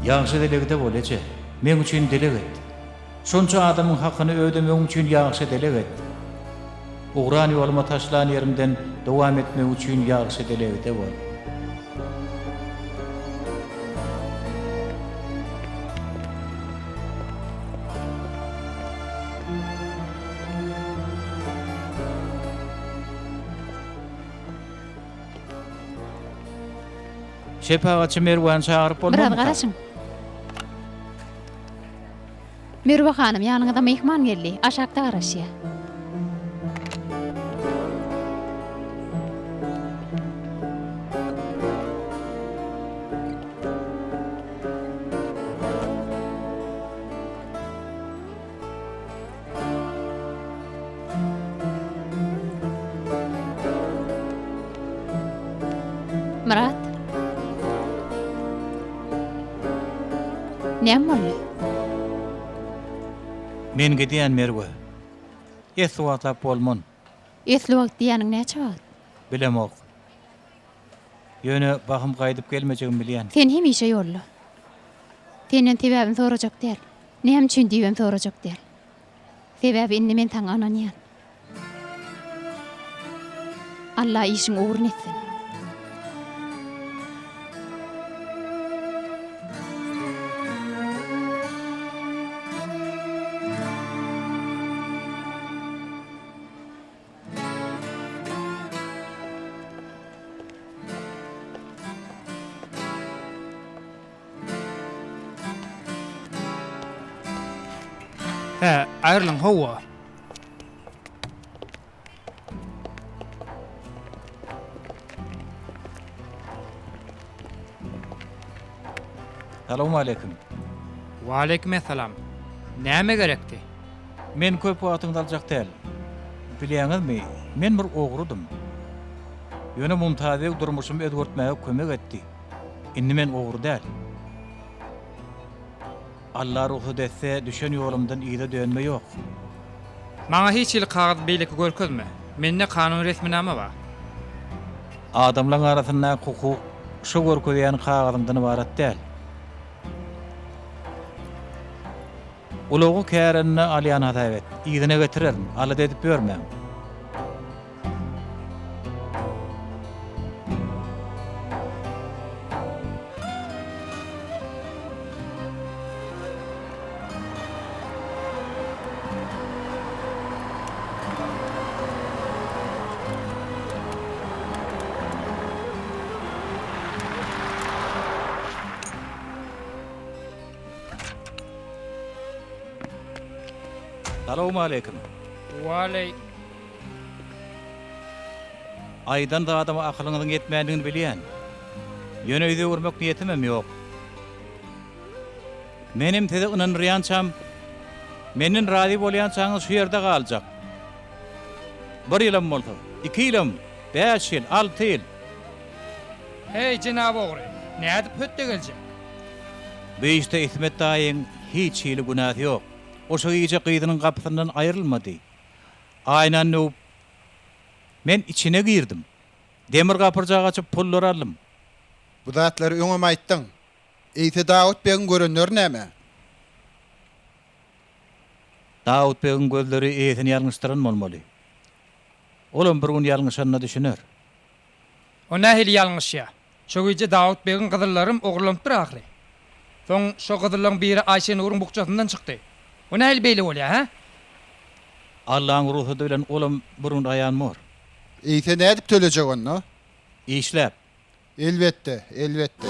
A: Ýagşy dilegde bol, eje. Meň üçin dileg et. Şonça adamyň hakyny ödemegiň üçin ýagşy dileg et. Ugran ýoluma taşlan ýerimden dowam etmek üçin ýagşy dilegde bol. Şepagatçy Merwany çagyryp
C: Biraz
A: bolmazmyka?
C: garaşyň. Merwe hanym, ýanyňyza myhman geldi. Aşakda garaşýar. Myrat. Näme boldy?
A: Men gidýän Merwe. Esli wagtlap bolman.
C: Esli wagt diýýäniň näçe wagt?
A: Bilemok. Ýöne bahym gaýdyp gelmejegimi bilýän.
C: Sen hemişe ýolda. Senden sebäbini sorajak däl. Näme üçin diýibem sorajak däl. Sebäbi indi men saňa ynanýan. Alla işiň ugruna etsin.
E: Hä, aýrylyň, hawa.
A: Salowmaleýkim.
E: Waleýkimessalam. Näme gerekdi?
A: Men köp wagtyňyzy aljak däl. Bilýäňizmi, men bir ogrudym. Ýöne Mumtaz beg durmuşymy özgertmäge kömek etdi. Indi men ogry däl. Alla rugsat etse, düşen ýolumdan yza dönme ýok.
E: Maňa hiç hili kagyz beýleki görkezme. Mende kanuny resminama bar.
A: Adamlaň arasyndaky hukuk şo görkezýän kagyzyňdan ybarat däl. Ulagy kärende alýan hasap et. Yzyna getirerin, alada edip ýörmäň. Salowmaleýkim.
E: Waleý.
A: Aýdan zadyma akylyňyzyň ýetmändigini bilýän. Ýöne ýüz öwürmek niýetimem ýok. Menem sizi ynandyrýançam, menden razy bolýançaňyz şu ýerde galjak. Bir ýylam bolsa, iki ýylam, bäş ýyl, alty ýyl.
E: Heý, jenap ogry, nädip hötde geljek?
A: Bu işde Ismet daýyň hiç hili günäsi ýok. O şo gije gyzynyň gapysyndan aýrylmady. Aýnany döwüp, men içine girdim. Demir gapyrjagy açyp pullary aldym.
F: Bu zatlary öňem aýtdyň. Eýse Dawut begiň görenleri näme?
A: Dawut begiň gözleri eýesini ýalňyşdyran bolmaly. Olam bir gün ýalňyşanyna düşüner.
E: O nähili ýalňyşýa? Şo gije Dawut begiň gyzyllarym ogurlanypdyr ahyry. Soň şo gyzyllaň biri Aýşenuryň bukjasyndan çykdy. O nähili beýle bolýa, hä?
A: Allaň rugsady bilen olam bir gün aýan bor.
F: Eýse nädip tölejek onda?
A: Işläp.
F: Elbetde, elbetde.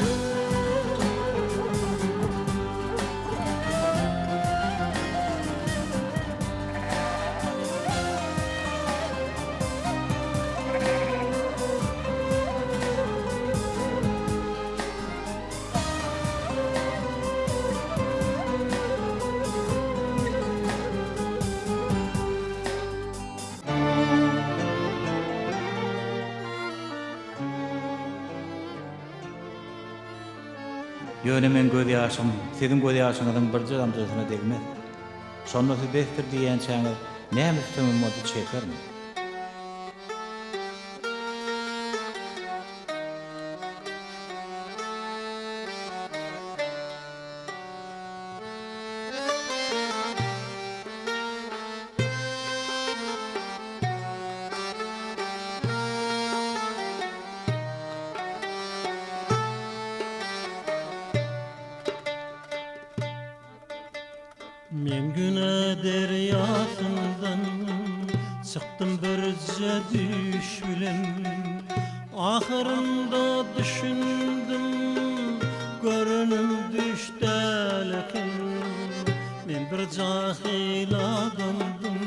A: Ýöne meň gözýaşym siziň gözýaşyňyzyň birje damjasyna degmez. Şonda siz besdir diýýänçäňiz näme sütemim bolsa çekerin.
B: Men güne derýasyndan çykdym birje düýş bilen Ahyrynda düşündim görenim düýş däl eken Men bir jahyl adamdym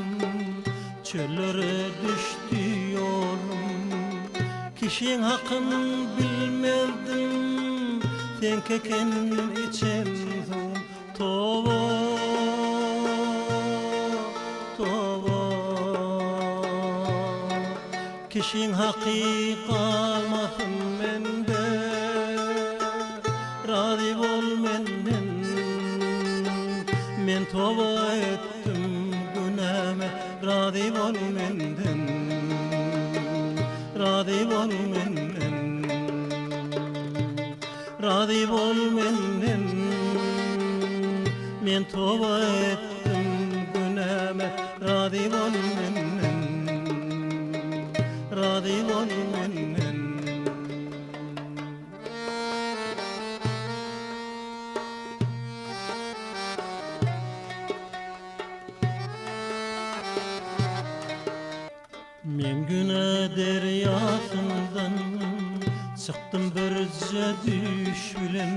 B: Çöllere düşdi ýolum Kişiň hakyn bilmezdim Seňki eken içen suwum Toba, toba Kişiň haky galmasyn mende Razy bol menden Men toba etdim günäme Razy bol menden Razy bol menden Razy bol menden Men toba etdim günäme Razy bol menden Razy bol menden. Men güne derýasyndan çykdym birje düýş bilen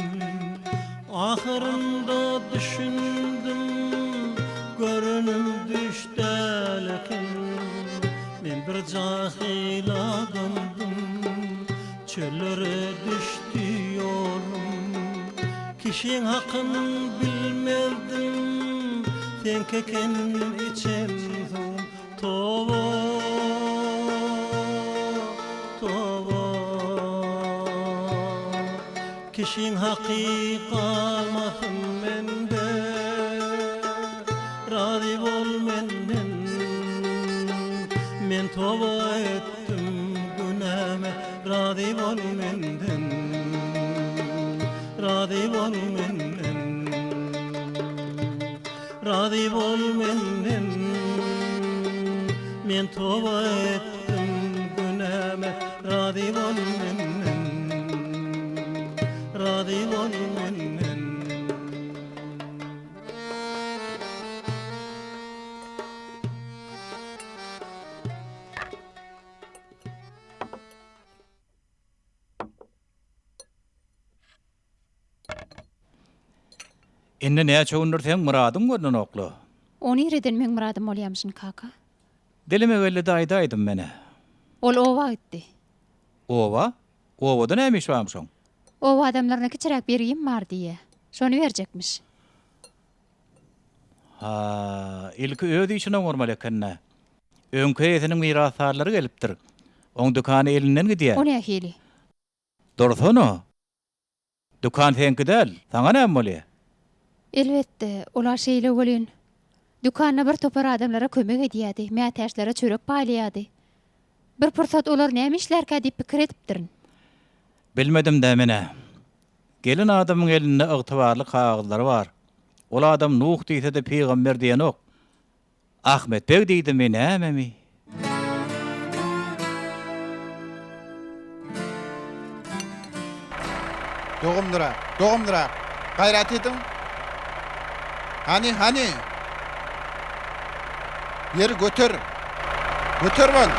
B: Ahyrynda düşündim görenim düýş däl eken Men bir jahyl adamdym çöllere düşdi ýolum Kişiň hakyn bilmezdim seňki eken içen suwum Toba, toba Kişiň haky galmasyn mende Razy bol menden Men toba etdim günäme Razy bol menden Razy bol menden Razy bol menden Men toba etdim günäme Razy bol menden Razy bol menden.
A: Indi näçe gündür seň myradyň görnenok-la.
C: O nireden meň myradym bolýamyşyn, kaka?
A: Dilime geldi-de aýdaýdym men-ä.
C: Ol oba gitdi.
A: Oba? Obada näme iş barmyş oň?
C: Oba adamlaryna kiçiräk bergim bar diýýä. Şony berjekmiş.
A: Ha, ilki öz işini oňarmaly eken-dä. Öňki eýesiniň mirasdarlary gelipdir. Oň dükany elinden gidýä.
C: O nähili?
A: Dursana! Dükan seňki däl, saňa näme bolýa?
C: Elbetde, ol-a şeýle welin, dükanda bir topar adamlara kömek edýärdi, mätäçlere çörek paýlaýardy. Bir pursat olar näme işlärkä diýip pikir edipdirin.
A: Bilmedim-dä men-ä. Gelen adamyň elinde ygtybarly kagyzlary bar. Ol adam Nuh diýse-de pygamber diýenok. Ahmet beg diýdimi nämemi?
F: Dogumlyrak, dogumlyrak! Gaýrat ediň! Hany, hany! Ýeri göter! Göter bol!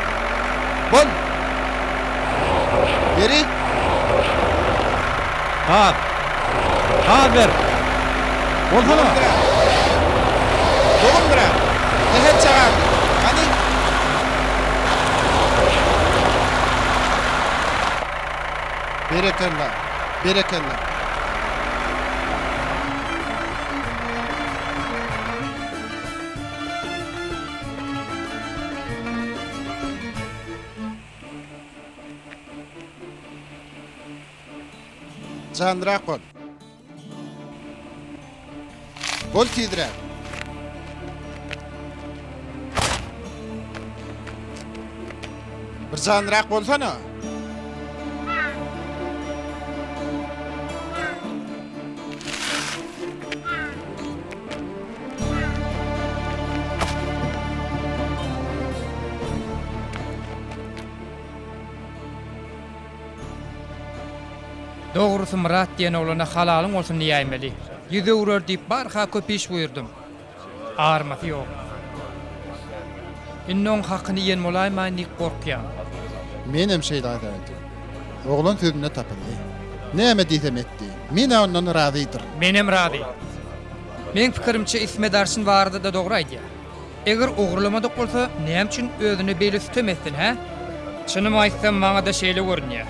F: Bol! Ýeri!
A: Gaz! Gaz ber! Bolsana!
F: Dogumlyrak! Sähelçe galdy. Hany! Berekella! Berekella! Janlyrak bol. Bol tizräk. Bir janlyrak bolsana.
E: Dogrusy Myrat diýen oglana halalyň bolsun diýäýmeli. Ýüz öwrer diýip barha köp iş buýurdym. Armasy ýok. Indi oň hakyny iýen bolaýmaýyn diýip gorkýan.
F: Menem şeýle aýdaýdym. Oglan sözünde tapyldy. Näme diýsem etdi. Men-ä ondan razydyryn.
E: Menem razy. Meň pikirimçe Ismet arçyn barada-da dogry aýdýar. Eger ogurlamadyk bolsa näme üçin özüne beýle sütem etsin, hä? Çynymy aýtsam maňa-da şeýle görünýär.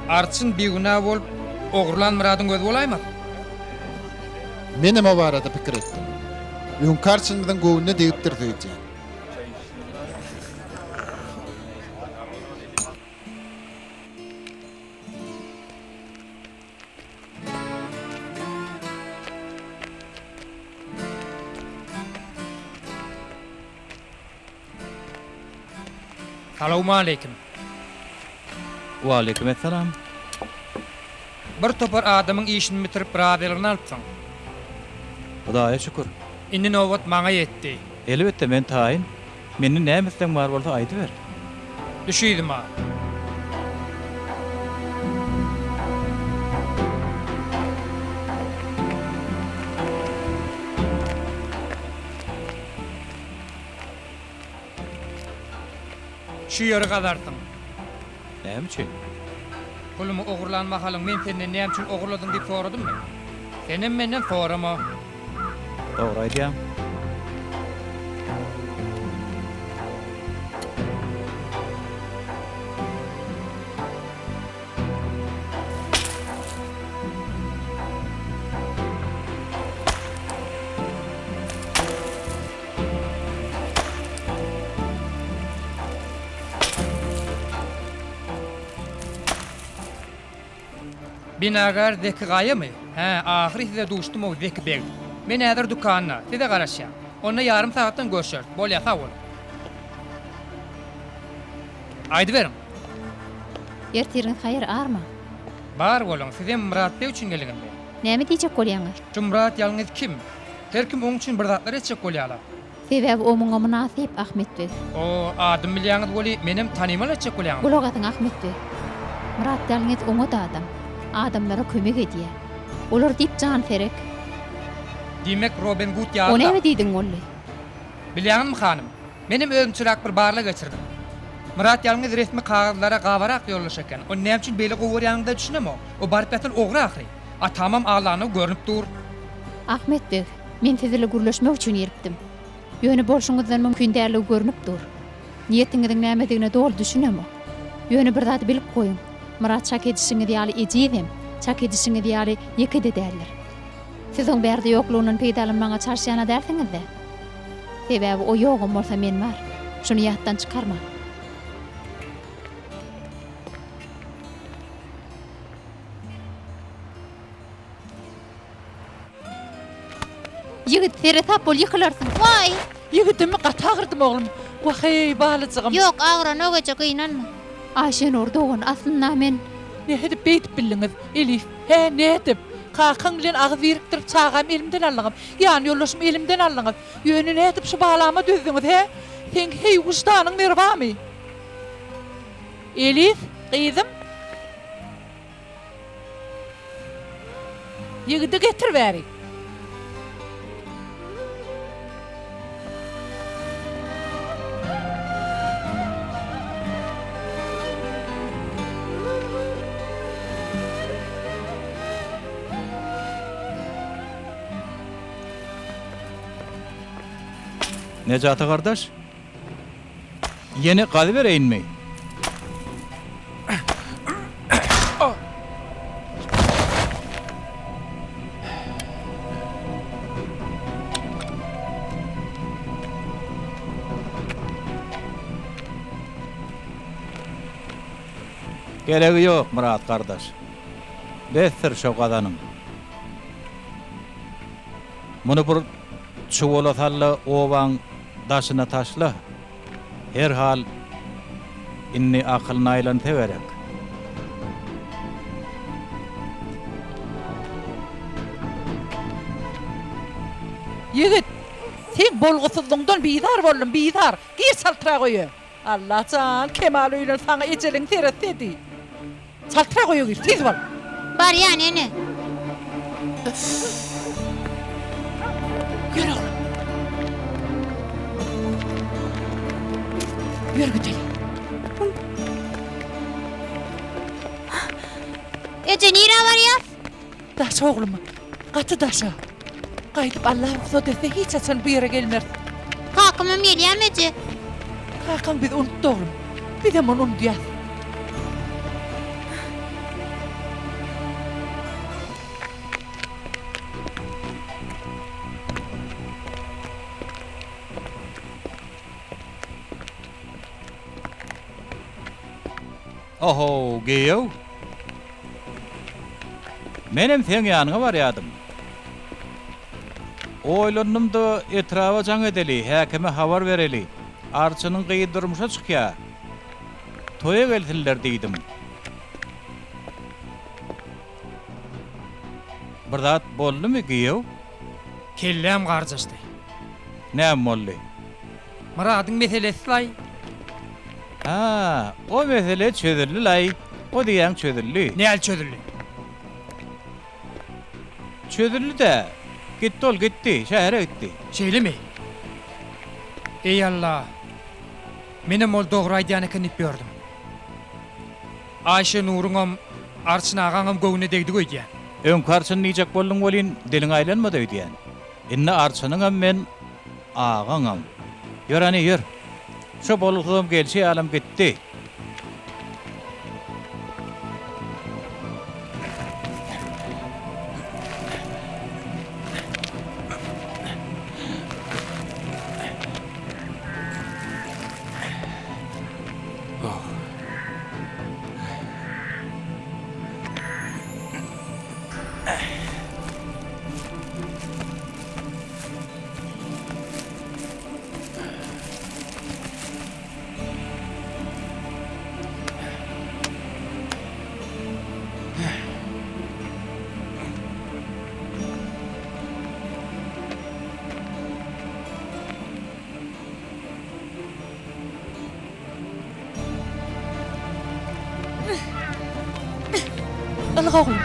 E: Arçyn bigünä bolup, ogurlan Myradyň özi bolaýmasyn?
F: Menem o barada pikir etdim. Öňki arçynymyzyň göwnüne degipdir öýdýän.
E: Salowmaleýkim.
A: Waleýkim essalam.
E: Bir topar adamyň işini bitirip razylygyny alypsyň.
A: Hudaýa şükür.
E: Indi nobat maňa ýetdi.
A: Elbetde men taýyn. Menden näme islegiň bar bolsa aýdyber.
E: Düş yzyma. Şu ýeri gazarsyň.
A: Näme üçin?
E: Pulumy ogurlan mahalyň men senden näme üçin ogurladyň diýip soradymmy? Senem menden sorama.
A: Dogry aýdýaň.
E: Binagär Zeki Gaýamy? Hä, ahyry size duşdum-ow, Zeki beg. Men häzir dükanda, size garaşýan. Onda ýarym sagatdan görşeris. Bolýa, sag boluň. Aýdyberiň.
C: Ertiriňiz haýyr, arma.
E: Bar boluň, sizem Myrat beg üçin geldiňizmi?
C: Näme diýjek bolýaňyz?
E: Şu Myrat ýalňyz kim? Her kim oň üçin bir zatlar etjek bolýala.
C: Sebäbi o muňa mynasyp, Ahmet beg.
E: O, adymy bilýäňiz weli, menem tanymal etjek bolýaňyz.
C: Gulak asyň, Ahmet beg. Myrat ýalňyz oňat adam. Adamlara kömek edýär. Olar diýip janserek.
E: Diýmek, Robin Gud
C: O
E: ýaly-da.
C: näme diýdiň boldy?
E: Bilýäňizmi, hanym, menem özümçeräk bir barlag geçirdim. Myrat ýalňyz resmi kagyzlara gabarak ýoldaş eken. Ony näme üçin beýle gowy görýäniňize düşünemok. O baryp ýatan ogry ahyry. Atamam aldandygy görnüp dur.
C: Ahmet beg, men siz ile gürleşmek üçin gelipdim. Ýöne bolşuňyzdan mümkin dälligi görnüp dur. Niýetiňiziň nämedigine doly düşünemok. Ýöne bir zady bilip goýuň, Myrat çak edişiňiz ýaly ejizem, çak edişiňiz ýaly ýeke-de däldir. Siz oň bärde ýoklugyndan peýdalanmaga çalyşýan-a dälsiňiz-dä? Sebäbi o ýogam bolsa men bar. Şuny ýatdan çykarmaň. Ýigit, seresap bol, ýykylarsyň. Waý!
D: Ýigidimi gaty agyrdym oglum. Wah-eý, balajygym.
H: Ýok, agyranok eje, gynanma.
C: Aýşenur dogan, aslynda men.
D: Nädip beýdip bildiňiz, Elif? Hä, nädip? Kakaň bilen agyz birikdirip çagamy elimden aldyňyz. Ýan ýoldaşymy elimden aldyňyz. Ýöne nädip şu balama dözdüňiz, hä? Seň heý wyždanyň merbamy? Elif, gyzym? Ýigidi getir bäri.
A: Nejaty gardaş, Ýene gazybereýinmi? Geregi ýok, Myrat gardaş. Besdir şo gazanyň. Muny bir çuwala sal-da obaň daşyna taşla. Herhal, indi akylyna aýlansa gerek.
D: Ýigit, seň bolgusyzlygyňdan bizar boldum, bizar. Gir çaltrak öýe. Alla jan, Kemal öýlen saňa ejeliň seretsedi. Çaltrak öýe gir, tiz bol!
H: Barýan, ene.
D: Ýör oglum. Ýör gideli.
H: Eje, nirä barýas?
D: Daşa oglum, gaty daşa. Gaýdyp Alla rugsat etse hiç haçan bu ýere gelmeris.
H: Kakamam gelýärmi eje?
D: Kakaň bizi unutdy oglum. Bizem ony unudýas.
A: Ohow, giýew. Menem seň ýanyňa barýadym. Oýlandym-da, etraba jaň edeli, häkime habar bereli. Arçynyň gyzy durmuşa çykýa. Toýa gelsinler diýdim. Bir zat boldumy, giýew?
E: Kelläm garjaşdy.
A: Näme boldy?
E: Myradyň meselesi-laý.
A: Hä, o mesele çözüldi-laý. O diýýäň çözüldi.
E: Näl çözüldi?
A: Çözüldi-dä. Gitdi ol, gitdi. Şähere gitdi.
E: Şeýlemi? Eý, Alla! Menem ol dogry aýdýan eken diýip ýördüm. Aýşenuryňam, Arçyn agaňam göwnüne degdik öýdýän.
A: Öňki arçyn diýjek bolduň welin, diliň aýlanmady öýdýän. Indi arçynyňam men, agaňam. Ýör hany, ýör. Şo bolgusyzam gelşi ýalam gitdi.
D: Ylga oglum.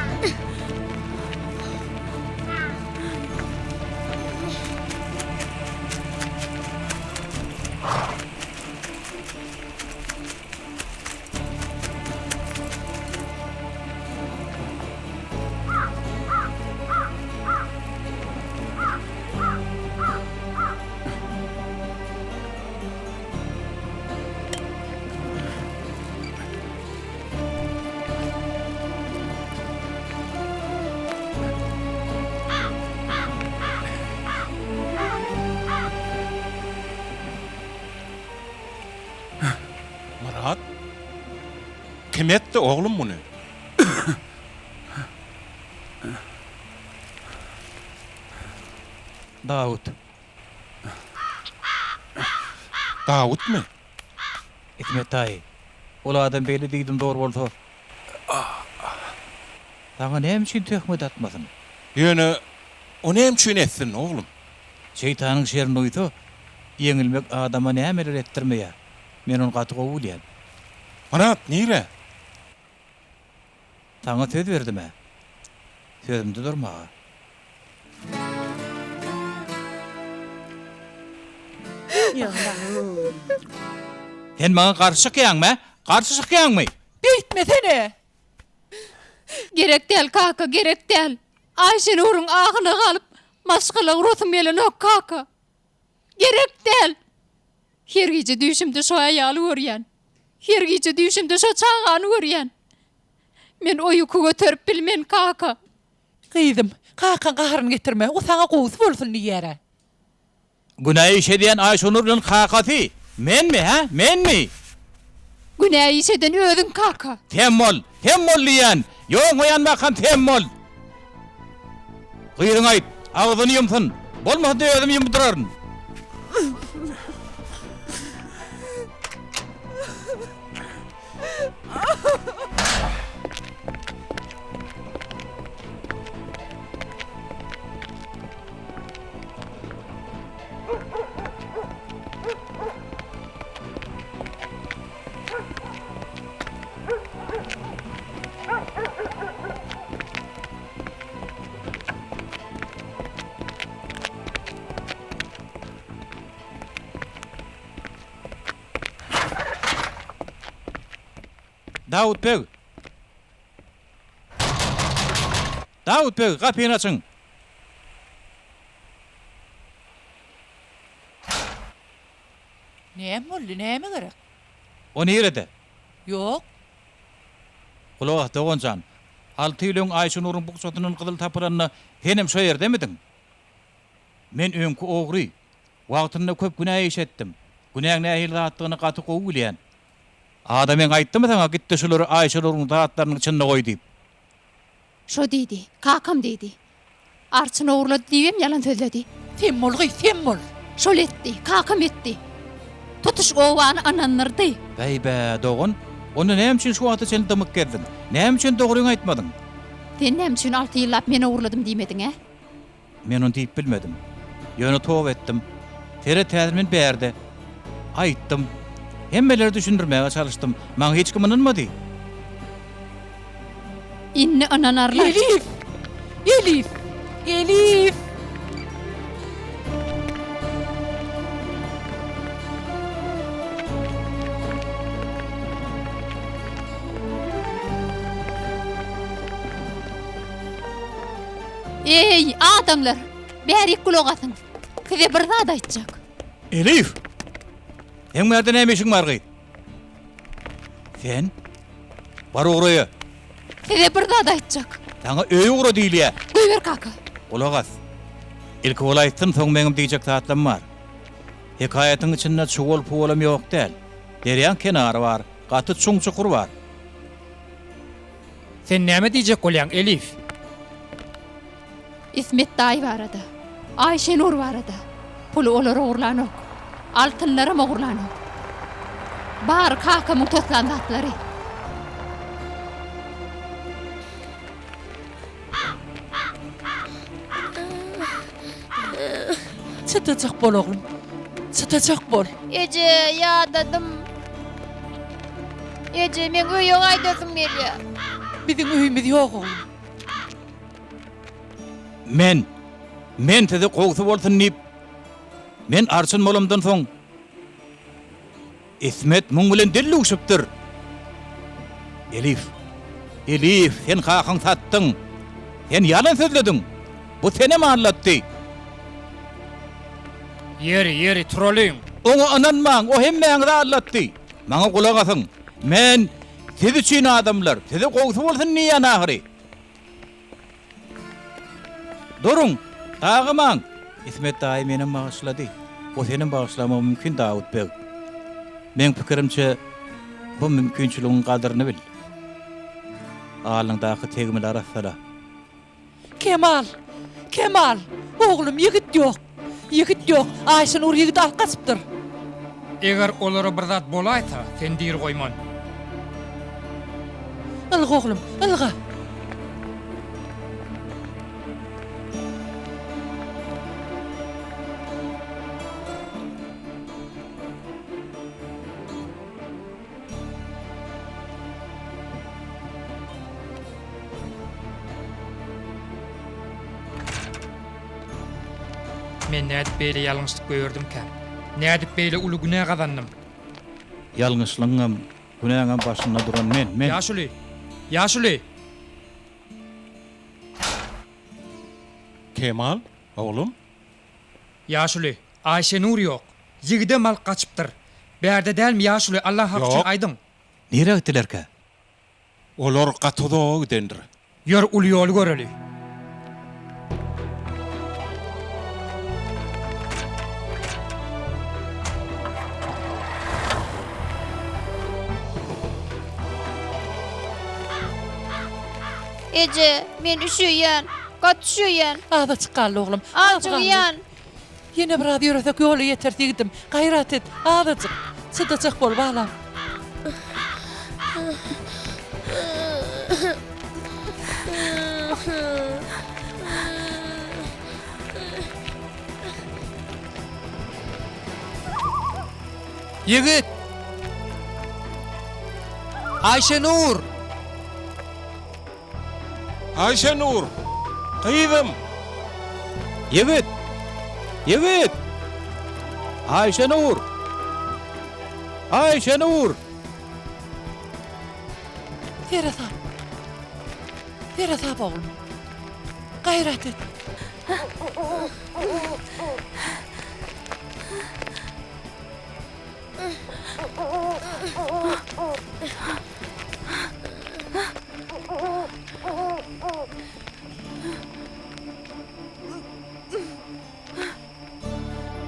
G: Myrat? Kim etdi oglum muny?
A: Dawut.
G: Dawutmy?
A: Ismet daýy, ol adam beýle diýdim dogry bolsa, saňa näme üçin töhmet atmasyn?
G: Ýöne o näme üçin etsin, oglum?
A: Şeýtanyň şerini duýsa, ýeňilmek adama nämeler etdirmeýär. Men ony gaty gowy bilýän.
G: Myrat, nirä?
A: Saňa söz berdim-ä. Sözümde durmaga. Sen maňa garşy çykýaňmy, hä? Garşy çykýaňmy?
D: Beýtmesene!
C: Gerek däl, kaka, gerek däl. Aýşenuryň ahyna galyp, maşgala gurasym gelenok, kaka. Gerek däl! Her gije düýşümde şo aýaly görýän. Her gije düýşümde şo çagany görýän. Men o ýüki göterip bilmen, kaka.
D: Gyzym, kakaň gaharyny getirme, o saňa gowusy bolsun diýýär-ä.
A: Günä iş edýän Aýşonur bilen kakasy menmi, hä? Menmi?
C: Günä iş eden özüň, kaka.
A: Sem bol! Sem bol diýýän! Ýoň goýan bakam sem bol! Gyzyňa aýt, agzyny ýumsun! Bolmasa-da özüm ýumduraryn! Dawut beg! Dawut beg, gapyny açyň!
D: Näme boldy, näme gerek?
A: O nirede?
D: Ýok.
A: Gulak as, dogan jan. Alty ýyl öň Aýşenuryň bukjasyndan gyzyl tapylanda senem şo ýerdemidiň? Men öňki ogry. Wagtynda köp günä iş etdim. Günäň nähili zatdygyny gaty gowy bilýän. Adamyň aýtdymy saňa git-de şulary Aýşenuryň zatlarynyň içinde goý diýip?
C: Şo diýdi, kakam diýdi. Arçyn ogurlady diýibem ýalan sözledi.
D: Sem bol gyz, sem bol!
C: Şol etdi, kakam etdi. Tutuş obany ynandyrdy.
A: Bäý-bä, dogan, onda näme üçin şu wagta çenli dymyk gezdiň? Näme üçin dogryňy aýtmadyň?
C: Sen näme üçin alty ýyllap men ogurladym diýmediň, ä?
A: Men ony diýip bilmedim. Ýöne toba etdim. Seret häzir men bärde. Aýtdym. Hemmelere düşündirmäge çalyşdym. Maňa hiç kim ynanmady.
C: Indi ynanarlar.
D: Elif! Elif! Elif!
C: Eý, adamlar! Bärik gulak asyň! Size bir zat aýtjak.
A: Elif! Seň bärde näme işiň bar, gyz? Sen? Bar ugra öýe.
C: Size bir zat aýtjak.
A: Saňa öýe ugra diýilýä.
C: Goýber, kaka.
A: Gulak as. Ilki ol aýtsyn, soň meňem diýjek zatlam bar. Hekaýatyň içinde çuwal-puwalam ýok däl. Derýaň kenary bar, gaty çuň çukur bar.
E: Sen näme diýjek bolýaň, Elif?
C: Ismet daýy barada, Aýşenur barada. Puly olar ogurlanok. Altynlaram ogurlanok. Bary kakamyň toslan zatlary.
D: Çydajak bol oglum. Çydajak bol.
H: Eje, ýadadym. Eje, meň öýe gaýdasym gelýär.
D: Biziň öýümiz ýok oglum.
A: Men, men size gowsy bolsun diýip, men arçyn bolamdan soň, Ismet muň bilen dil duşupdyr. Elif, Elif, sen kakaňy satdyň. Sen ýalan sözlediň. Bu senem aldatdy.
E: Ýeri, ýeri, turalyň.
A: Oňa ynanmaň, o hemmäňizi aldatdy. Maňa gulak asyň. Men siz üçin adamlar, size gowsy bolsun diýýän ahyry. Duruň! Dagamaň! Ismet daýy menem bagyşlady. O senem bagyşlamagy mümkin, Dawut beg. Meň pikirimçe, bu mümkinçiligiň gadyryny bil. Alnyňdaky tegmili arassala.
D: Kemal! Kemal! Oglum, ýigit ýok! Ýigit ýok. Aýşenur ýigidi alyp gaçypdyr.
E: Eger olara bir zat bolaýsa, seni diri goýman.
D: Ylga oglum, ylga!
E: Men nädip beýle ýalňyşlyk goýberdimkäm? Nädip beýle uly günä gazandym?
A: Ýalňyşlygyňam, günäňem başynda duran men, men!
E: Ýaşuly! Ýaşuly!
G: Kemal, oglum?
E: Ýaşuly, Aýşenur ýok. Ýigidem alyp gaçypdyr. Bärde dälmi ýaşuly, Alla haky üçin
G: Ýok.
E: aýdyň.
A: Nirä gitdilerkä?
G: Olar gaty uzaga gidendir.
E: Ýör, uly ýoly göreli.
H: Eje, men üşeýän. Gaty üşeýän.
D: Azajyk galdy, oglum. Az galdy.
H: Ajygýan.
D: Ýene biraz ýöresek ýola ýeteris ýigidim. Gaýrat et, azajyk. Çydajak bol, balam.
E: Ýigit! Aýşenur!
G: Aýşenur! Gyzym!
A: Ýigit! Ýigit! Aýşenur! Aýşenur!
D: Seresap. Seresap oglum. Gaýrat et.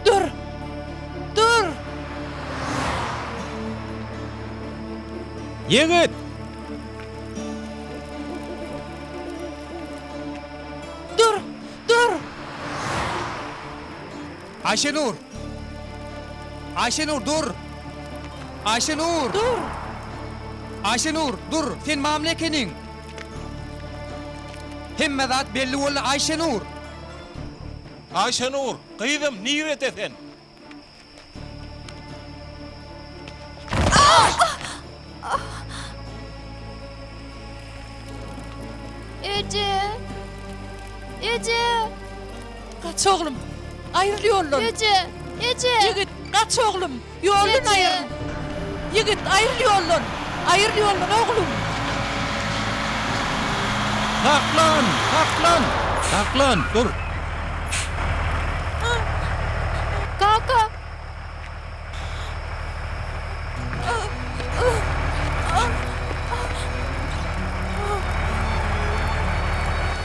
D: Dur! Dur!
A: Ýigit!
D: Dur! Dur!
E: Aýşenur! Aýşenur, dur! Aýşenur!
D: Dur!
E: Aýşenur, dur! Sen mamla ekeniň! Hemme zat belli boldy, Aýşenur!
G: Aýşenur, gyzym, nirede sen?
H: Eje! Eje!
D: Gaç oglum! Aýryl ýoldan!
H: Eje! Eje!
D: Ýigit, gaç oglum! Ýoldan aýryl! Ýigit, aýryl ýoldan! Aýryl ýoldan oglum!
A: Saklan! Saklan! Saklan! Dur!
H: Kaka!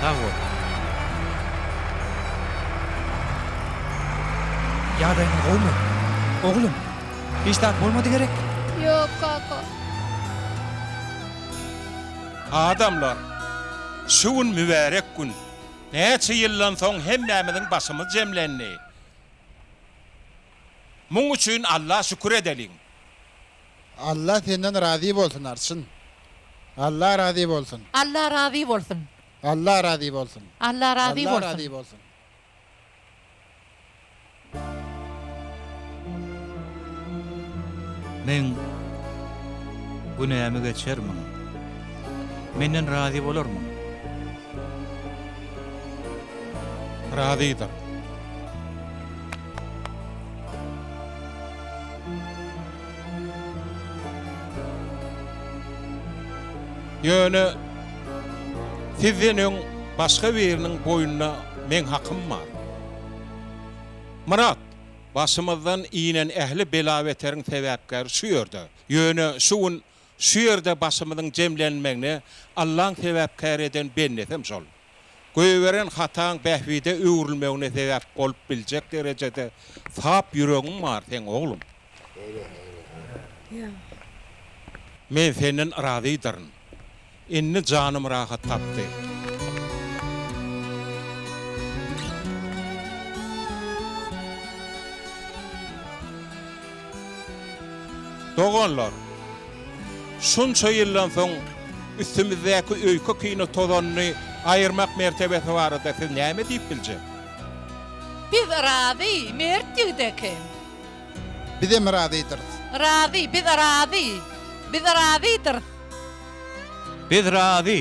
A: Sag bol.
E: Ýagdaýyň gowumy? Oglum, hiç zat bolmady gerek?
H: Ýok, kaka.
G: Adamlar, şu gün mübärek gün. Näçe ýyldan soň hemmämiziň başymyz jemlendi. Muň üçin Alla şükür edeliň.
F: Alla senden razy bolsun arçyn. Alla razy bolsun.
D: Alla razy bolsun.
F: Alla razy bolsun.
D: Alla razy
F: Alla
D: bolsun.
F: razy bolsun.
A: Meň günämi geçermiň? Menden razy bolarmyň?
G: Razydyr. Ýöne sizden öň başga biriniň boýnuna meň hakym bar. Myrat, başymyzdan inen ähli bela-beteriň sebäpkäri şu ýerde. Ýöne şu gün şu ýerde başymyzyň jemlenmegine Allaň sebäpkär eden bendesem şol. Goýberen hataň bähbide öwrülmegine sebäp bolup biljek derejede sap ýüregiň bar seň oglum. Men senden razydyryn. Indi janym rahat tapdy. Doganlar, şunça ýyldan soň üstümizdäki öýke-kine tozanyny aýyrmak mertebesi barada siz näme diýip biljek?
D: Biz razy, mert ýigit eken.
F: Bizem razydyrys.
D: Razy, biz razy. Biz razydyrys.
A: Biz razy.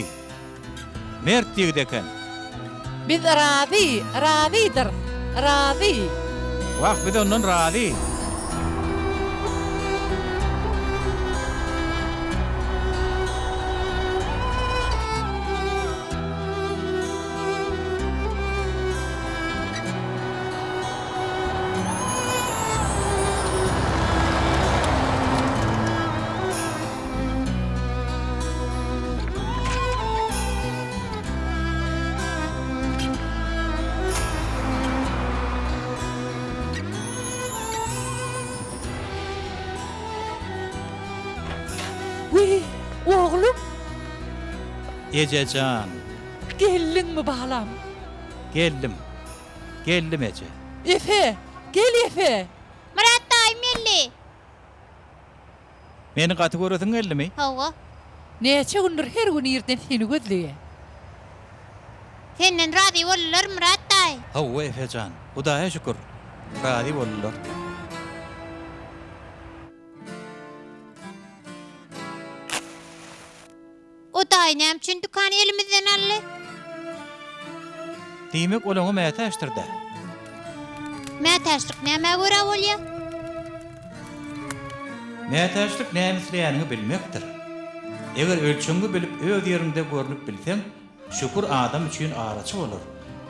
A: Mert ýigit eken.
D: Biz razy, razydyrys, razy.
A: Wah, biz ondan razy.
D: Wiý, oglum!
A: Eje jan!
D: Geldiňmi, balam?
A: Geldim. Geldim, eje.
D: Efe! Gel, Efe!
H: Myrat daýym geldi.
A: Meni gaty göresiň geldimi?
H: Hawa.
D: Näçe gündür her gün irden seni gözleýän.
H: Senden razy boldular, Myrat daýy.
A: Hawa, Efe jan. Hudaýa şükür, razy boldular.
H: O daýy näme üçin dükany elimizden aldy?
A: Diýmek, ol oňa mätäçdir-dä.
H: Mätäçlik nämä görä bolýar?
A: Mätäçlik näme isleýäniňi bilmekdir. Eger ölçegiňi bilip öz ýeriňde görnüp bilseň, Şükür adam üçin araçy bolar.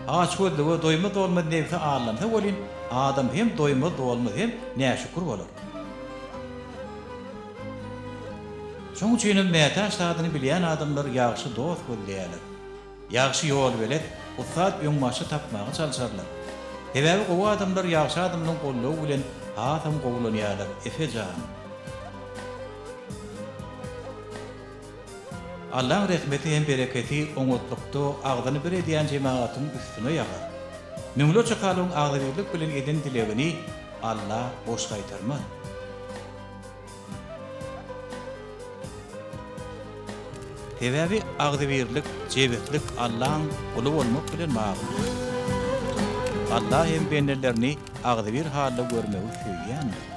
A: Açgözlüge, doýmaz-dolmaz nebse aldansa welin, adam hem doýmaz-dolmaz hem näşükür bolar. Şoň üçinem mätäç zadyny bilýän adamlar ýagşy dost gözleýärler. Ýagşy ýolbelet, ussat öňbaşçy tapmaga çalşarlar. Sebäbi gowy adamlar ýagşy adamlaryň goldawy bilen hasam gowulanýarlar, Efe jan. Allaň rehmeti hem bereketi oňatlykda agzyny bir edýän jemagatyň üstüne ýagar. Müňlerçe kalbyň agzybirlik bilen eden dilegini Alla boş gaýtarmaz. Sebäbi agzybirlik, jebislik Allaň guly bolmak bilen baglydyr. Alla hem bendelerini agzybir halda görmegi söýýändir.